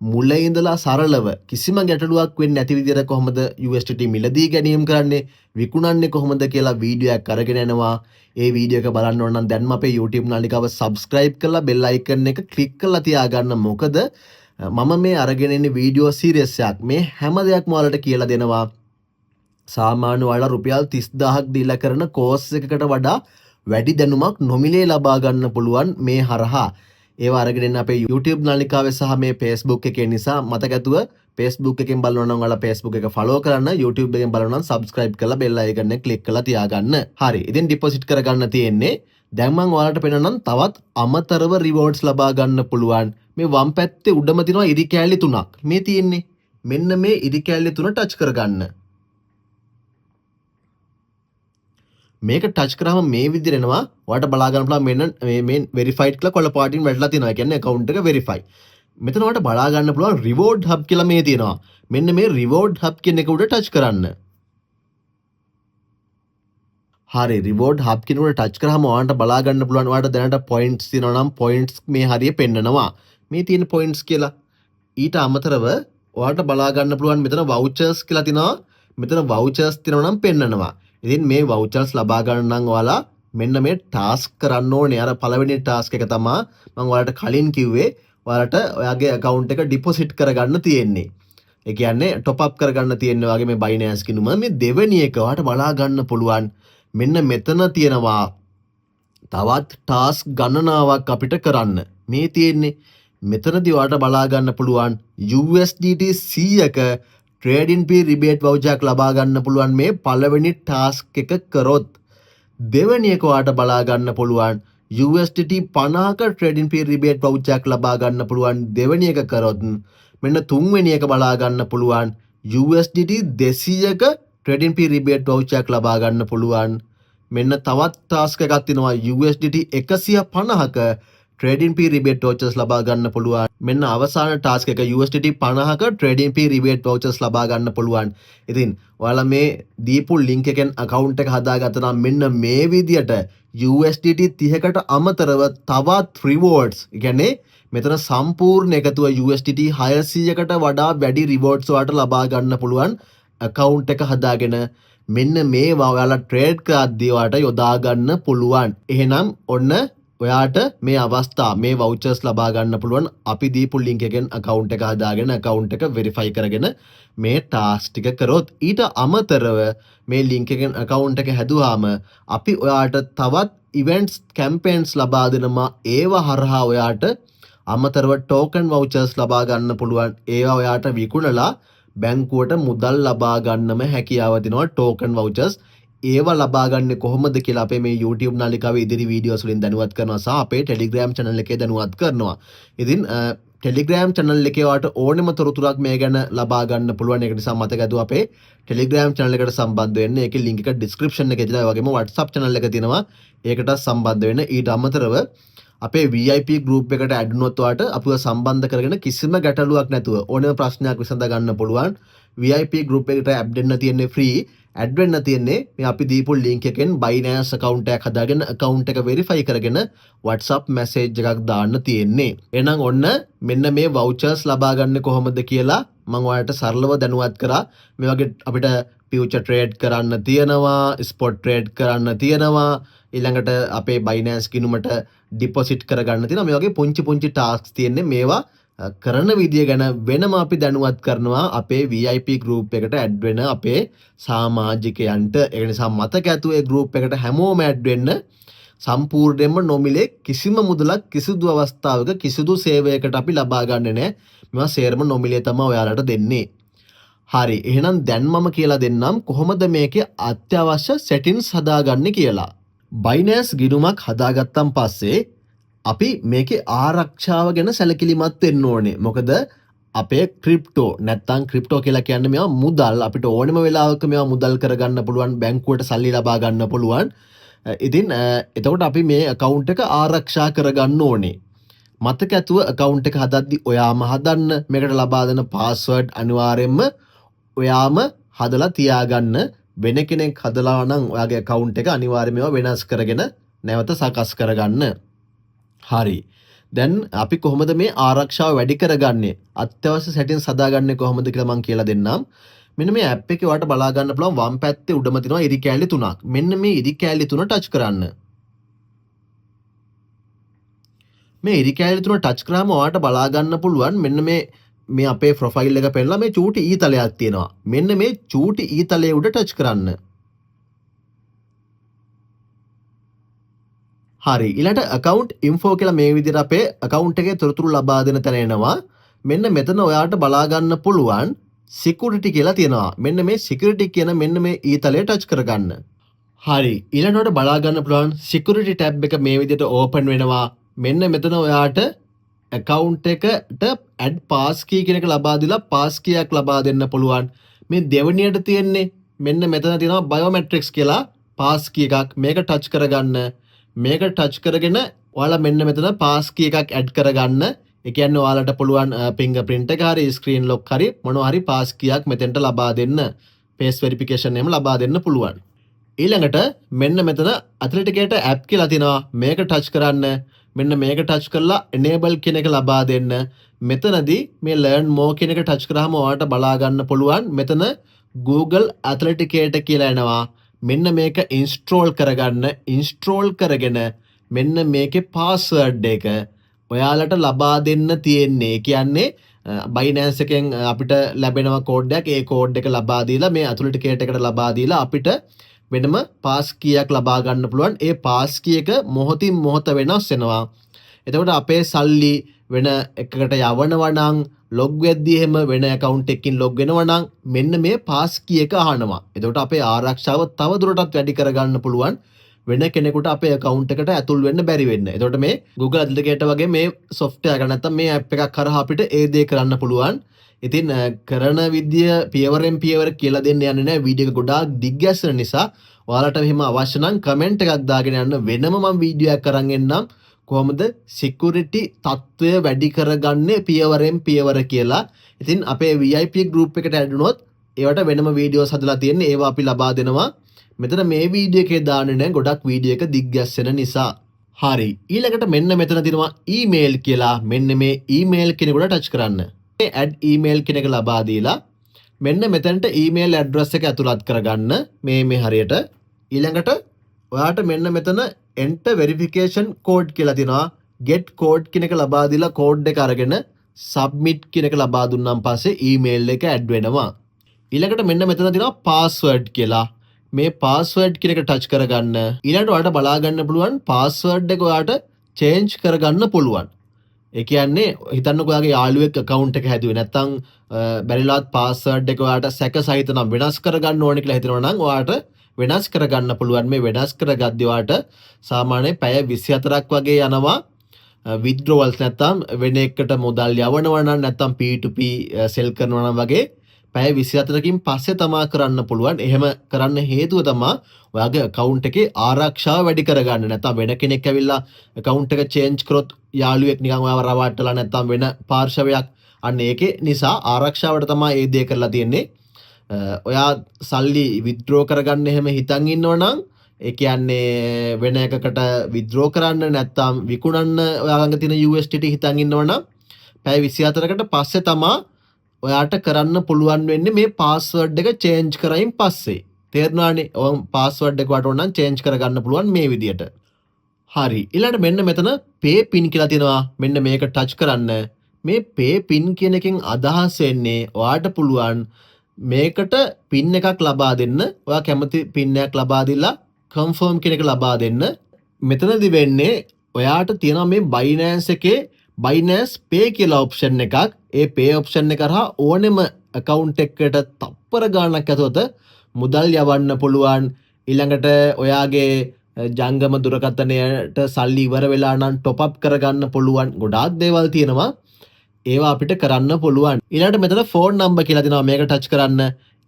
මුල ඉඳලා සරලව කිසිම ගැටලුවක් වෙන්නේ නැති විදිහට කොහොමද USDT මිලදී ගැනීම කරන්නේ, විකුණන්නේ කොහොමද කියලා වීඩියෝ එකක් අරගෙන එනවා. ඒ වීඩියෝ එක බලන්න ඕන නම් දැන්ම අපේ YouTube නාලිකාව subscribe කරලා bell icon එක click කරලා තියාගන්න. මොකද මම මේ අරගෙන එන්නේ වීඩියෝ සීරීස් එකක්. මේ හැම දෙයක්ම ඔයාලට කියලා දෙනවා. සාමාන්‍ය ඔයාලා රුපියල් 30,000ක් දීලා කරන කෝස් එකකට වඩා වැඩි දැනුමක් නොමිලේ ලබා ගන්න පුළුවන් මේ හරහා. ඒවා අරගෙන එන්න අපේ YouTube නාලිකාවේ සහ මේ Facebook එකේ නිසා මතක ඇතුව Facebook එකෙන් බලනවා නම් ඔයාලා Facebook එක follow කරන්න, YouTube එකෙන් බලනවා නම් subscribe කරලා bell icon එක click කරලා තියාගන්න. හරි. ඉතින් ඩිපොසිට් කරගන්න තියෙන්නේ. දැන් මං ඔයාලට පෙන්නන්නම් තවත් අමතරව රිවෝඩ්ස් ලබා ගන්න පුළුවන්. මේ වම් පැත්තේ උඩම තියෙනවා ඉරි කෑලි තුනක්. මේ තියෙන්නේ. මෙන්න මේ ඉරි කෑලි තුන ටච් කරගන්න. මේක ටච් කරාම මේ විදිහට එනවා. ඔයාලට බලා ගන්න පුළුවන් මෙන්න මේ වෙරිෆයිඩ් කියලා කොළ පාටින් වැටලා තියෙනවා. ඒ කියන්නේ account එක වෙරිෆයි. මෙතන ඔයාලට බලා ගන්න පුළුවන් රිවෝඩ් හබ් කියලා මේ තියෙනවා. මෙන්න මේ රිවෝඩ් හබ් කියන එක උඩ ටච් කරන්න. හරි, රිවෝඩ් හබ් කියන උඩ ටච් කරාම ඔයාලට බලා ගන්න පුළුවන් ඔයාලට දැනට පොයින්ට්ස් තියෙනවා නම් පොයින්ට්ස් මේ හරිය පෙන්නනවා. මේ තියෙන පොයින්ට්ස් කියලා. ඊට අමතරව ඔයාලට බලා ගන්න පුළුවන් මෙතන වවුචර්ස් කියලා තියෙනවා. මෙතන වවුචර්ස් තියෙනවා නම් පෙන්නනවා. ඉතින් මේ වවුචර්ස් ලබා ගන්න නම් ඔයාලා මෙන්න මේ ටාස්ක් කරන්න ඕනේ. අර පළවෙනි ටාස්ක් එක තමා මම ඔයාලට කලින් කිව්වේ. ඔයාලට ඔයාගේ account එක ඩිපොසිට් කරගන්න තියෙන්නේ. ඒ කියන්නේ ටොප් අප් කරගන්න තියෙන්නේ ඔයාගේ මේ Binance ගිණුම. මේ දෙවෙනි එක ඔයාලට බලා ගන්න පුළුවන්. මෙන්න මෙතන තියෙනවා තවත් ටාස්ක් ගණනාවක් අපිට කරන්න. මේ තියෙන්නේ මෙතනදී ඔයාලට බලා ගන්න පුළුවන් USDT 100ක ට්‍රේඩින් ෆී රිබේට් වවුචරයක් ලබා ගන්න පුළුවන් මේ පළවෙනි ටාස්ක් එක කරොත්. දෙවෙනි එක ඔයාලට බලා ගන්න පුළුවන් USDT 50ක ට්‍රේඩින් ෆී රිබේට් වවුචරයක් ලබා ගන්න පුළුවන් දෙවෙනි එක කරොත්. මෙන්න තුන්වෙනි එක බලා ගන්න පුළුවන් USDT 200ක ට්‍රේඩින් ෆී රිබේට් වවුචරයක් ලබා ගන්න පුළුවන්. මෙන්න තවත් ටාස්ක් එකක් තියෙනවා USDT 150ක ට්‍රේඩින් ෆී රිබේට් වවුචර්ස් ලබා ගන්න පුළුවන්. මෙන්න අවසාන ටාස්ක් එක USDT 50ක ට්‍රේඩින් ෆී රිබේට් වවුචර්ස් ලබා ගන්න පුළුවන්. ඉතින් ඔයාලා මේ දීපු ලින්ක් එකෙන් account එක හදාගත්තා නම් මෙන්න මේ විදියට USDT 30කට අමතරව තවත් රිවෝඩ්ස්, ඒ කියන්නේ මෙතන සම්පූර්ණ එකතුව USDT 600කට වඩා වැඩි රිවෝඩ්ස් ඔයාලට ලබා ගන්න පුළුවන් account එක හදාගෙන. මෙන්න මේවා ඔයාලා ට්‍රේඩ් කරද්දී ඔයාලට යොදා ගන්න පුළුවන්. එහෙනම් ඔන්න ඔයාට මේ අවස්ථා මේ වවුචර්ස් ලබා ගන්න පුළුවන් අපි දීපු ලින්ක් එකෙන් account එක හදාගෙන account එක වෙරිෆයි කරගෙන මේ ටාස්ක් ටික කරොත්. ඊට අමතරව මේ ලින්ක් එකෙන් account එක හැදුවාම අපි ඔයාට තවත් ඉවෙන්ට්ස් කැම්පේන්ස් ලබා දෙනවා. ඒවා හරහා ඔයාට අමතරව ටෝකන් වවුචර්ස් ලබා ගන්න පුළුවන්. ඒවා ඔයාට විකුණලා බැංකුවට මුදල් ලබා ගන්නම හැකියාව දෙනවා ටෝකන් වවුචර්ස්. ඒවා ලබා ගන්න කොහොමද කියලා අපේ මේ YouTube නාලිකාවේ ඉදිරි වීඩියෝස් වලින් දැනුවත් කරනවා සහ අපේ Telegram channel එකේ දැනුවත් කරනවා. ඉතින් Telegram channel එකේ ඔයාලට ඕනෙම තොරතුරක් මේ ගැන ලබා ගන්න පුළුවන්. ඒක නිසා මතක ඇතුව අපේ Telegram channel එකට සම්බන්ධ වෙන්න. ඒකේ link එක description එකේ තියෙනවා. ඒ වගේම WhatsApp channel එක තියෙනවා. ඒකටත් සම්බන්ධ වෙන්න. ඊට අමතරව අපේ VIP group එකට ඇඩ් වුණොත් ඔයාලට අපිව සම්බන්ධ කරගෙන කිසිම ගැටලුවක් නැතුව ඕනෑම ප්‍රශ්නයක් විසඳ ගන්න පුළුවන්. VIP group එකට ඇඩ් වෙන්න තියෙන්නේ free. Add වෙන්න තියෙන්නේ මේ අපි දීපු link එකෙන් Binance account එකක් හදාගෙන account එක verify කරගෙන WhatsApp message එකක් දාන්න තියෙන්නේ. එහෙනම් ඔන්න මෙන්න මේ vouchers ලබා ගන්න කොහොමද කියලා මම ඔයාලට සරලව දැනුවත් කරා. මේ වගේ අපිට ෆියුචර් ට්‍රේඩ් කරන්න තියෙනවා, ස්පොට් ට්‍රේඩ් කරන්න තියෙනවා, ඊළඟට අපේ Binance ගිණුමට ඩිපොසිට් කරගන්න තියෙනවා. මේ වගේ පුංචි පුංචි ටාස්ක්ස් තියෙන්නේ. මේවා කරන විදිය ගැන වෙනම අපි දැනුවත් කරනවා අපේ VIP group එකට ඇඩ් වෙන අපේ සමාජිකයන්ට. ඒ නිසා මතක ඇතුව ඒ ගෲප් එකට හැමෝම ඇඩ් වෙන්න. සම්පූර්ණයෙන්ම නොමිලේ කිසිම මුදලක් කිසිදු අවස්ථාවක කිසිදු සේවයකට අපි ලබා ගන්නෙ නෑ. මේවා සේරම නොමිලේ තමයි ඔයාලට දෙන්නේ. හරි, එහෙනම් දැන් මම කියලා දෙන්නම් කොහොමද මේකේ අත්‍යවශ්‍ය සෙටින්ස් හදාගන්නේ කියලා. Binance ගිණුමක් හදාගත්තන් පස්සේ අපි මේකේ ආරක්ෂාව ගැන සැලකිලිමත් වෙන්න ඕනේ. මොකද අපේ ක්‍රිප්ටෝ නැත්තම් ක්‍රිප්ටෝ කියලා කියන්නේ මේවා මුදල්. අපිට ඕනෙම වෙලාවක මේවා මුදල් කරගන්න පුළුවන්, බැංකුවට සල්ලි ලබා ගන්න පුළුවන්. ඉතින් එතකොට අපි මේ account එක ආරක්ෂා කරගන්න ඕනේ. මතක ඇතුව account එක හදද්දි ඔයාම හදන්න. මේකට ලබා දෙන password අනිවාර්යයෙන්ම ඔයාම හදලා තියාගන්න. වෙන කෙනෙක් හදලා නම් ඔයාගේ account එක අනිවාර්යයෙන්ම ඒවා වෙනස් කරගෙන නැවත සකස් කරගන්න. හරි. දැන් අපි කොහොමද මේ ආරක්ෂාව වැඩි කරගන්නේ? අත්‍යවශ්‍ය සෙටින්ස් හදාගන්නේ කොහොමද කියලා මං කියලා දෙන්නම්. මෙන්න මේ ඇප් එකේ ඔයාලට බලා ගන්න පුළුවන් වම් පැත්තේ උඩම තියෙනවා ඉරි කෑලි තුනක්. මෙන්න මේ ඉරි කෑලි තුන ටච් කරන්න. මේ ඉරි කෑලි තුන ටච් කරාම ඔයාලට බලා ගන්න පුළුවන් මෙන්න මේ අපේ ප්‍රොෆයිල් එක පෙන්නලා මේ චූටි ඊතලයක් තියෙනවා. මෙන්න මේ චූටි ඊතලයේ උඩ ටච් කරන්න. හරි, ඊළඟට account info කියලා මේ විදිහට අපේ account එකේ තොරතුරු ලබා දෙන තැන එනවා. මෙන්න මෙතන ඔයාලට බලා ගන්න පුළුවන් security කියලා තියෙනවා. මෙන්න මේ security කියන මෙන්න මේ ඊතලය ටච් කරගන්න. හරි, ඊළඟට ඔයාලට බලා ගන්න පුළුවන් security tab එක මේ විදිහට open වෙනවා. මෙන්න මෙතන ඔයාට account එකට add pass key කියන එක ලබා දීලා pass key එකක් ලබා දෙන්න පුළුවන්. මේ දෙවෙනියට තියෙන්නේ මෙන්න මෙතන තියෙනවා biometrics කියලා pass key එකක්. මේක ටච් කරගන්න. මේක ටච් කරගෙන ඔයාලා මෙන්න මෙතන pass key එකක් ඇඩ් කරගන්න. ඒ කියන්නේ ඔයාලට පුළුවන් fingerprint එක හරි screen lock හරි මොනවා හරි pass key එකක් මෙතෙන්ට ලබා දෙන්න. face verification එහෙම ලබා දෙන්න පුළුවන්. ඊළඟට මෙන්න මෙතන authenticator app කියලා තියෙනවා. මේක ටච් කරන්න. මෙන්න මේක ටච් කරලා enable කියන එක ලබා දෙන්න. මෙතනදී මේ learn more කියන එක ටච් කරාම ඔයාලට බලා ගන්න පුළුවන් මෙතන Google Authenticator කියලා එනවා. මෙන්න මේක ඉන්ස්ටෝල් කරගන්න. ඉන්ස්ටෝල් කරගෙන මෙන්න මේකේ පාස්වර්ඩ් එක ඔයාලට ලබා දෙන්න තියෙන්නේ. ඒ කියන්නේ Binance එකෙන් අපිට ලැබෙනවා කෝඩ් එකක්. ඒ කෝඩ් එක ලබා දීලා මේ Authenticator එකට ලබා දීලා අපිට වෙනම පාස් කීයක් ලබා ගන්න පුළුවන්. ඒ පාස් කී එක මොහොතින් මොහොත වෙනස් වෙනවා. එතකොට අපේ සල්ලි වෙන එකකට යවනවා නම් ලොග් වෙද්දී එහෙම වෙන ඇකවුන්ට් එකකින් ලොග් වෙනවා නම් මෙන්න මේ පාස් කී එක අහනවා. එතකොට අපේ ආරක්ෂාව තව දුරටත් වැඩි කරගන්න පුළුවන්. වෙන කෙනෙකුට අපේ ඇකවුන්ට් එකට ඇතුල් වෙන්න බැරි වෙන්න. එතකොට මේ Google Authenticator වගේ මේ සොෆ්ට්වෙයාර් එක නැත්තම් මේ ඇප් එකක් හරහා අපිට ඒ දේ කරන්න පුළුවන්. ඉතින් කරන විදිය පියවරෙන් පියවර කියලා දෙන්න යන්නේ නෑ. වීඩියෝ එක ගොඩාක් දිග්ගැස්සෙන නිසා ඔයාලට මෙහෙම අවශ්‍ය නම් කමෙන්ට් එකක් දාගෙන යන්න. වෙනම මම වීඩියෝ එකක් අරන් එන්නම්. කොහොමද සිකියුරිටි තත්ත්වය වැඩි කරගන්නේ පියවරෙන් පියවර කියලා. ඉතින් අපේ VIP group එකට ඇඩ් වුණොත් ඒවට වෙනම වීඩියෝස් හදලා තියෙන්නේ. ඒවා අපි ලබා දෙනවා. මෙතන මේ වීඩියෝ එකේ දාන්නේ නෑ ගොඩක් වීඩියෝ එක දිග්ගැස්සෙන නිසා. හරි, ඊළඟට මෙන්න මෙතන තියෙනවා ඊමේල් කියලා. මෙන්න මේ ඊමේල් කියන එකට ටච් කරන්න. මේ ඇඩ් ඊමේල් කියන එක ලබා දීලා මෙන්න මෙතනට ඊමේල් ඇඩ්‍රස් එක ඇතුළත් කරගන්න මේ හරියට. ඊළඟට ඔයාට මෙන්න මෙතන enter verification code කියලා තියෙනවා. get code කියන එක ලබා දීලා කෝඩ් එක අරගෙන submit කියන එක ලබා දුන්නාන් පස්සේ ඊමේල් එක ඇඩ් වෙනවා. ඊළඟට මෙන්න මෙතන තියෙනවා password කියලා. මේ password කියන එක ටච් කරගන්න. ඊළඟට ඔයාලට බලා ගන්න පුළුවන් password එක ඔයාට change කරගන්න පුළුවන්. ඒ කියන්නේ හිතන්නකෝ ඔයාගේ යාළුවෙක් account එක හැදුවේ නැත්නම්, බැරිලාත් password එක ඔයාට සැක සහිත නම් වෙනස් කරගන්න ඕනේ කියලා හිතනවා නම් ඔයාට වෙනස් කරගන්න පුළුවන්. මේ වෙනස් කරගද්දි ඔයාට සාමාන්‍යයෙන් පැය 24ක් වගේ යනවා. විත්ඩ්‍රෝවල්ස් නැත්තම් වෙන එකට මුදල් යවනවා නම් නැත්තම් P2P සෙල් කරනවා නම් වගේ පැය 24කින් පස්සේ තමා කරන්න පුළුවන්. එහෙම කරන්න හේතුව තමා ඔයාගේ account එකේ ආරක්ෂාව වැඩි කරගන්න. නැත්තම් වෙන කෙනෙක් ඇවිල්ලා account එක චේන්ජ් කරොත් යාළුවෙක් නිකන් ඔයාව රවට්ටලා නැත්තම් වෙන පාර්ශවයක්, අන්න ඒකේ නිසා ආරක්ෂාවට තමා ඒ දේ කරලා තියෙන්නේ. ඔයා සල්ලි විත්ඩ්‍රෝ කරගන්න එහෙම හිතන් ඉන්නවා නම්, ඒ කියන්නේ වෙන එකකට විත්ඩ්‍රෝ කරන්න නැත්තම් විකුණන්න ඔයා ළඟ තියෙන USDT හිතන් ඉන්නවා නම් පැය 24කට පස්සේ තමා ඔයාට කරන්න පුළුවන් වෙන්නේ මේ පාස්වර්ඩ් එක චේන්ජ් කරයින් පස්සේ. තේරුණානේ? ඔය පාස්වර්ඩ් එක වට ඕන නම් චේන්ජ් කරගන්න පුළුවන් මේ විදියට. හරි. ඊළඟට මෙන්න මෙතන පේ පින් කියලා තියෙනවා. මෙන්න මේක ටච් කරන්න. මේ පේ පින් කියන එකෙන් අදහස් වෙන්නේ ඔයාට පුළුවන් මේකට පින් එකක් ලබා දෙන්න. ඔයා කැමති පින් එකක් ලබා දීලා කන්ෆර්ම් කියන එක ලබා දෙන්න. මෙතනදි වෙන්නේ ඔයාට තියෙනවා මේ Binance එකේ Binance Pay කියලා ඔප්ෂන් එකක්. ඒ Pay option එක හරහා ඕනෙම account එකකට තප්පර ගාණක් ඇතුළත මුදල් යවන්න පුළුවන්. ඊළඟට ඔයාගේ ජංගම දුරකථනයට සල්ලි ඉවර වෙලා නම් ටොප් අප් කරගන්න පුළුවන්. ගොඩාක් දේවල් තියෙනවා. ඒවා අපිට කරන්න පුළුවන්. ඊළඟට මෙතන ෆෝන් නම්බර් කියලා දෙනවා. මේක ටච් කරන්න.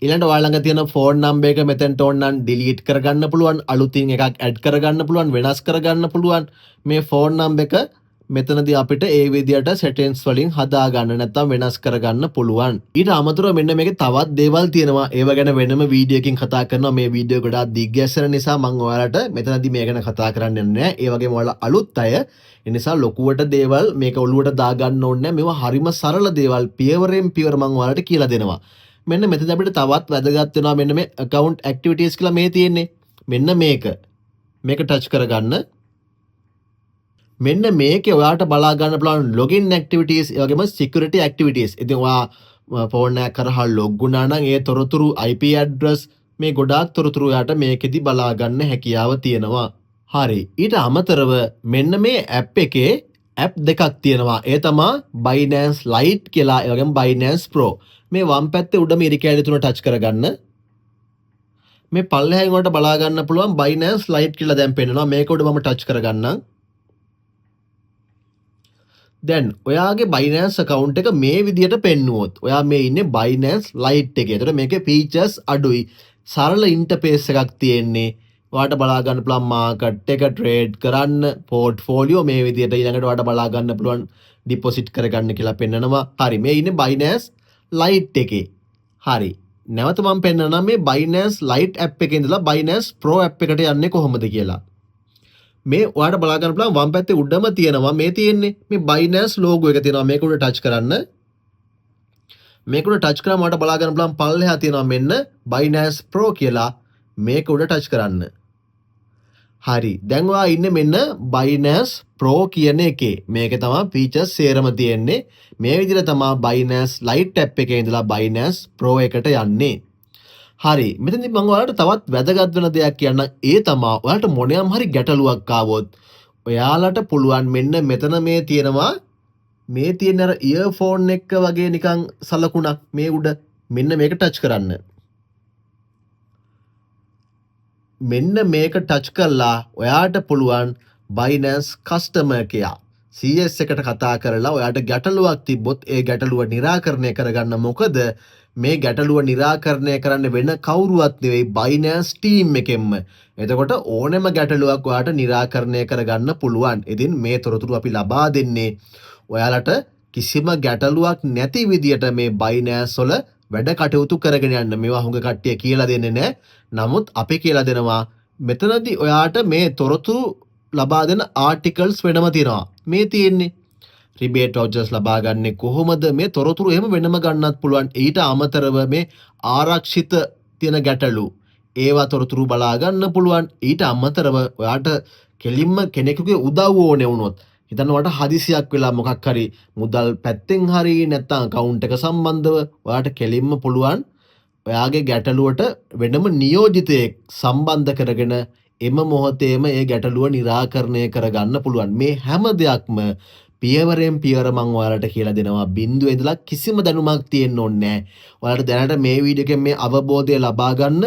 ඊළඟට ඔයා ළඟ තියෙන ෆෝන් නම්බර් එක මෙතෙන්ට ඕන නම් ඩිලීට් කරගන්න පුළුවන්. අලුතින් එකක් ඇඩ් කරගන්න පුළුවන්. වෙනස් කරගන්න පුළුවන්. මේ ෆෝන් නම්බර් එක මෙතනදී අපිට ඒ විදියට සෙටින්ග්ස් වලින් හදාගන්න නැත්නම් වෙනස් කරගන්න පුළුවන්. ඊට අමතරව මෙන්න මේකේ තවත් දේවල් තියෙනවා. ඒව ගැන වෙනම වීඩියෝ එකකින් කතා කරනවා. මේ වීඩියෝ ගොඩාක් දිග්ගැස්සෙන නිසා මම ඔයාලට මෙතනදී මේ ගැන කතා කරන්න යන්නේ නැහැ. ඒ වගේම ඔයාලා අලුත් අය, ඒ නිසා ලොකුවට දේවල් මේක ඔලුවට දාගන්න ඕනේ නැහැ. මේවා හරිම සරල දේවල්. පියවරෙන් පියවර මම ඔයාලට කියලා දෙනවා. මෙන්න මෙතනදී අපිට තවත් වැදගත් වෙනවා මෙන්න මේ account activities කියලා මේ තියෙන්නේ. මෙන්න මේක. මේක ටච් කරගන්න. මෙන්න මේකේ ඔයාට බලා ගන්න පුළුවන් login activities, ඒ වගේම security activities. ඉතින් ඔයා ෆෝන් එකක් කරහා ලොග් වුණා නම් ඒ තොරතුරු, IP address, මේ ගොඩාක් තොරතුරු ඔයාට මේකෙදි බලා ගන්න හැකියාව තියෙනවා. හරි. ඊට අමතරව මෙන්න මේ ඇප් එකේ ඇප් දෙකක් තියෙනවා. ඒ තමා Binance Lite කියලා, ඒ වගේම Binance Pro. මේ වම් පැත්තේ උඩම ඉරි කෑලි තුන ටච් කරගන්න. මේ පල්ලෙහායින් ඔයාලට බලා ගන්න පුළුවන් Binance Lite කියලා දැන් පෙන්නනවා. මේක උඩ මම ටච් කරගන්නම්. දැන් ඔයාගේ Binance account එක මේ විදියට පෙන්නුවොත් ඔයා මේ ඉන්නේ Binance Lite එකේ. එතකොට මේකේ ෆීචර්ස් අඩුයි. සරල ඉන්ටර්ෆේස් එකක් තියෙන්නේ. ඔයාට බලා ගන්න පුළුවන් මාකට් එක, ට්‍රේඩ් කරන්න, පෝට්ෆෝලියෝ මේ විදියට. ඊළඟට ඔයාට බලා ගන්න පුළුවන් ඩිපොසිට් කරගන්න කියලා පෙන්නනවා. හරි, මේ ඉන්නේ Binance Lite එකේ. හරි. නැවත මම පෙන්නනවා මේ Binance Lite app එකේ ඉඳලා Binance Pro app එකට යන්නේ කොහොමද කියලා. මේ ඔයාලට බලා ගන්න පුළුවන් වම් පැත්තේ උඩම තියෙනවා මේ තියෙන්නේ මේ Binance logo එක තියෙනවා. මේක උඩ ටච් කරන්න. මේක උඩ ටච් කරාම ඔයාලට බලා ගන්න පුළුවන් පල්ලෙහා තියෙනවා මෙන්න Binance Pro කියලා. මේක උඩ ටච් කරන්න. හරි, දැන් ඔයා ඉන්නේ මෙන්න Binance Pro කියන එකේ. මේකේ තමයි ෆීචර්ස් සේරම තියෙන්නේ. මේ විදිහට තමයි Binance Lite app එකේ ඉඳලා Binance Pro එකට යන්නේ. හරි, මෙතනදී මම ඔයාලට තවත් වැදගත් වෙන දෙයක් කියන්නම්. ඒ තමා ඔයාලට මොනියම් හරි ගැටලුවක් ආවොත් ඔයාලට පුළුවන් මෙන්න මෙතන මේ තියෙනවා මේ තියෙන අර ඉයර්ෆෝන් එක වගේ නිකන් සලකුණක් මේ උඩ, මෙන්න මේක ටච් කරන්න. මෙන්න මේක ටච් කරලා ඔයාට පුළුවන් Binance Customer Care CS එකට කතා කරලා ඔයාට ගැටලුවක් තිබ්බොත් ඒ ගැටලුව නිරාකරණය කරගන්න. මොකද මේ ගැටලුව නිරාකරණය කරන්න වෙන කවුරුවත් නෙවෙයි, Binance team එකෙන්ම. එතකොට ඕනෑම ගැටලුවක් ඔයාට නිරාකරණය කරගන්න පුළුවන්. ඉතින් මේ තොරතුරු අපි ලබා දෙන්නේ ඔයාලට කිසිම ගැටලුවක් නැති විදියට මේ Binance වල වැඩ කටයුතු කරගෙන යන්න. මේවා හුඟ කට්ටිය කියලා දෙන්නේ නැහැ. නමුත් අපි කියලා දෙනවා. මෙතනදී ඔයාට මේ තොරතුරු ලබා දෙන ආටිකල්ස් වෙනම තියෙනවා. මේ තියෙන්නේ රිබේට් වවුචර්ස් ලබා ගන්නේ කොහොමද, මේ තොරතුරු එහෙම වෙනම ගන්නත් පුළුවන්. ඊට අමතරව මේ ආරක්ෂිත තියෙන ගැටලු ඒවා තොරතුරු බලා ගන්න පුළුවන්. ඊට අමතරව ඔයාට කෙලින්ම කෙනෙකුගේ උදව් ඕනේ වුණොත්, හිතන්න ඔයාට හදිසියක් වෙලා මොකක් හරි මුදල් පැත්තෙන් හරි නැත්නම් ඇකවුන්ට් එක සම්බන්ධව ඔයාට කෙලින්ම පුළුවන් ඔයාගේ ගැටලුවට වෙනම නියෝජිතයෙක් සම්බන්ධ කරගෙන එම මොහොතේම ඒ ගැටලුව නිරාකරණය කරගන්න පුළුවන්. මේ හැම දෙයක්ම පියවරෙන් පියවර මං ඔයාලට කියලා දෙනවා. බින්දුවේ ඉඳලා කිසිම දැනුමක් තියෙන්න ඕනේ නෑ. ඔයාලට දැනට මේ වීඩියෝ එකෙන් මේ අවබෝධය ලබා ගන්න.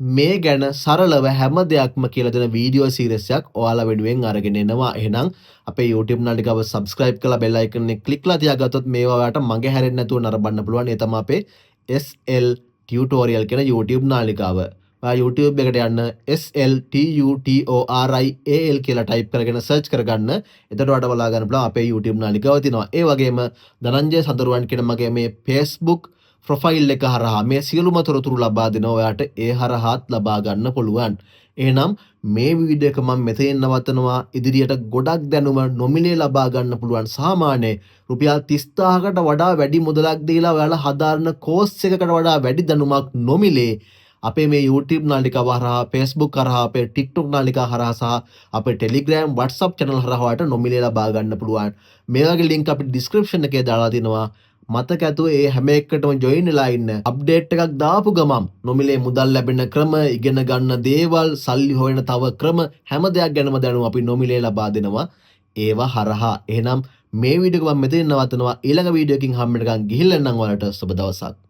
මේ ගැන සරලව හැම දෙයක්ම කියලා දෙන වීඩියෝ සීරීස් එකක් ඔයාලා වෙනුවෙන් අරගෙන එනවා. එහෙනම් අපේ YouTube නාලිකාව subscribe කරලා bell icon එක ක්ලික් කරලා තියාගත්තොත් මේවා ඔයාලට මග හැරෙන්නේ නැතුව නරඹන්න පුළුවන්. ඒ තමයි අපේ SL Tutorial කියන YouTube නාලිකාව. ඔයා YouTube එකට යන්න, SL TUTORIAL කියලා ටයිප් කරගෙන සර්ච් කරගන්න. එතකොට ඔයාලට බලා ගන්න පුළුවන් අපේ YouTube නාලිකාව තියෙනවා. ඒ වගේම ධනංජය සඳරුවන් කියන මගේ මේ Facebook profile එක හරහා මේ සියලුම තොරතුරු ලබා දෙනවා. ඔයාට ඒ හරහාත් ලබා ගන්න පුළුවන්. එහෙනම් මේ වීඩියෝ එක මම මෙතනින් නවත්තනවා. ඉදිරියට ගොඩක් දැනුම නොමිලේ ලබා ගන්න පුළුවන්. සාමාන්‍ය රුපියල් 30,000කට වඩා වැඩි මුදලක් දීලා ඔයාලා හදාරන කෝස් එකකට වඩා වැඩි දැනුමක් නොමිලේ අපේ මේ YouTube නාලිකාව හරහා, Facebook හරහා, අපේ TikTok නාලිකා හරහා සහ අපේ Telegram, WhatsApp channel හරහා ඔයාලට නොමිලේ ලබා ගන්න පුළුවන්. මේ වගේ ලින්ක් අපි ඩිස්ක්‍රිප්ෂන් එකේ දාලා තිනවා. මතක ඇතුව ඒ හැම එකටම ජොයින් වෙලා ඉන්න. අප්ඩේට් එකක් දාපු ගමන් නොමිලේ මුදල් ලැබෙන ක්‍රම, ඉගෙන ගන්න දේවල්, සල්ලි හොයන තව ක්‍රම, හැම දෙයක් ගැනම දැනුම අපි නොමිලේ ලබා දෙනවා ඒවා හරහා. එහෙනම් මේ වීඩියෝ එක මම මෙතනින් නවත්තනවා. ඊළඟ වීඩියෝ එකකින් හම්බ වෙනකන් ගිහිල්ලා එන්නම්. ඔයාලට සුබ දවසක්.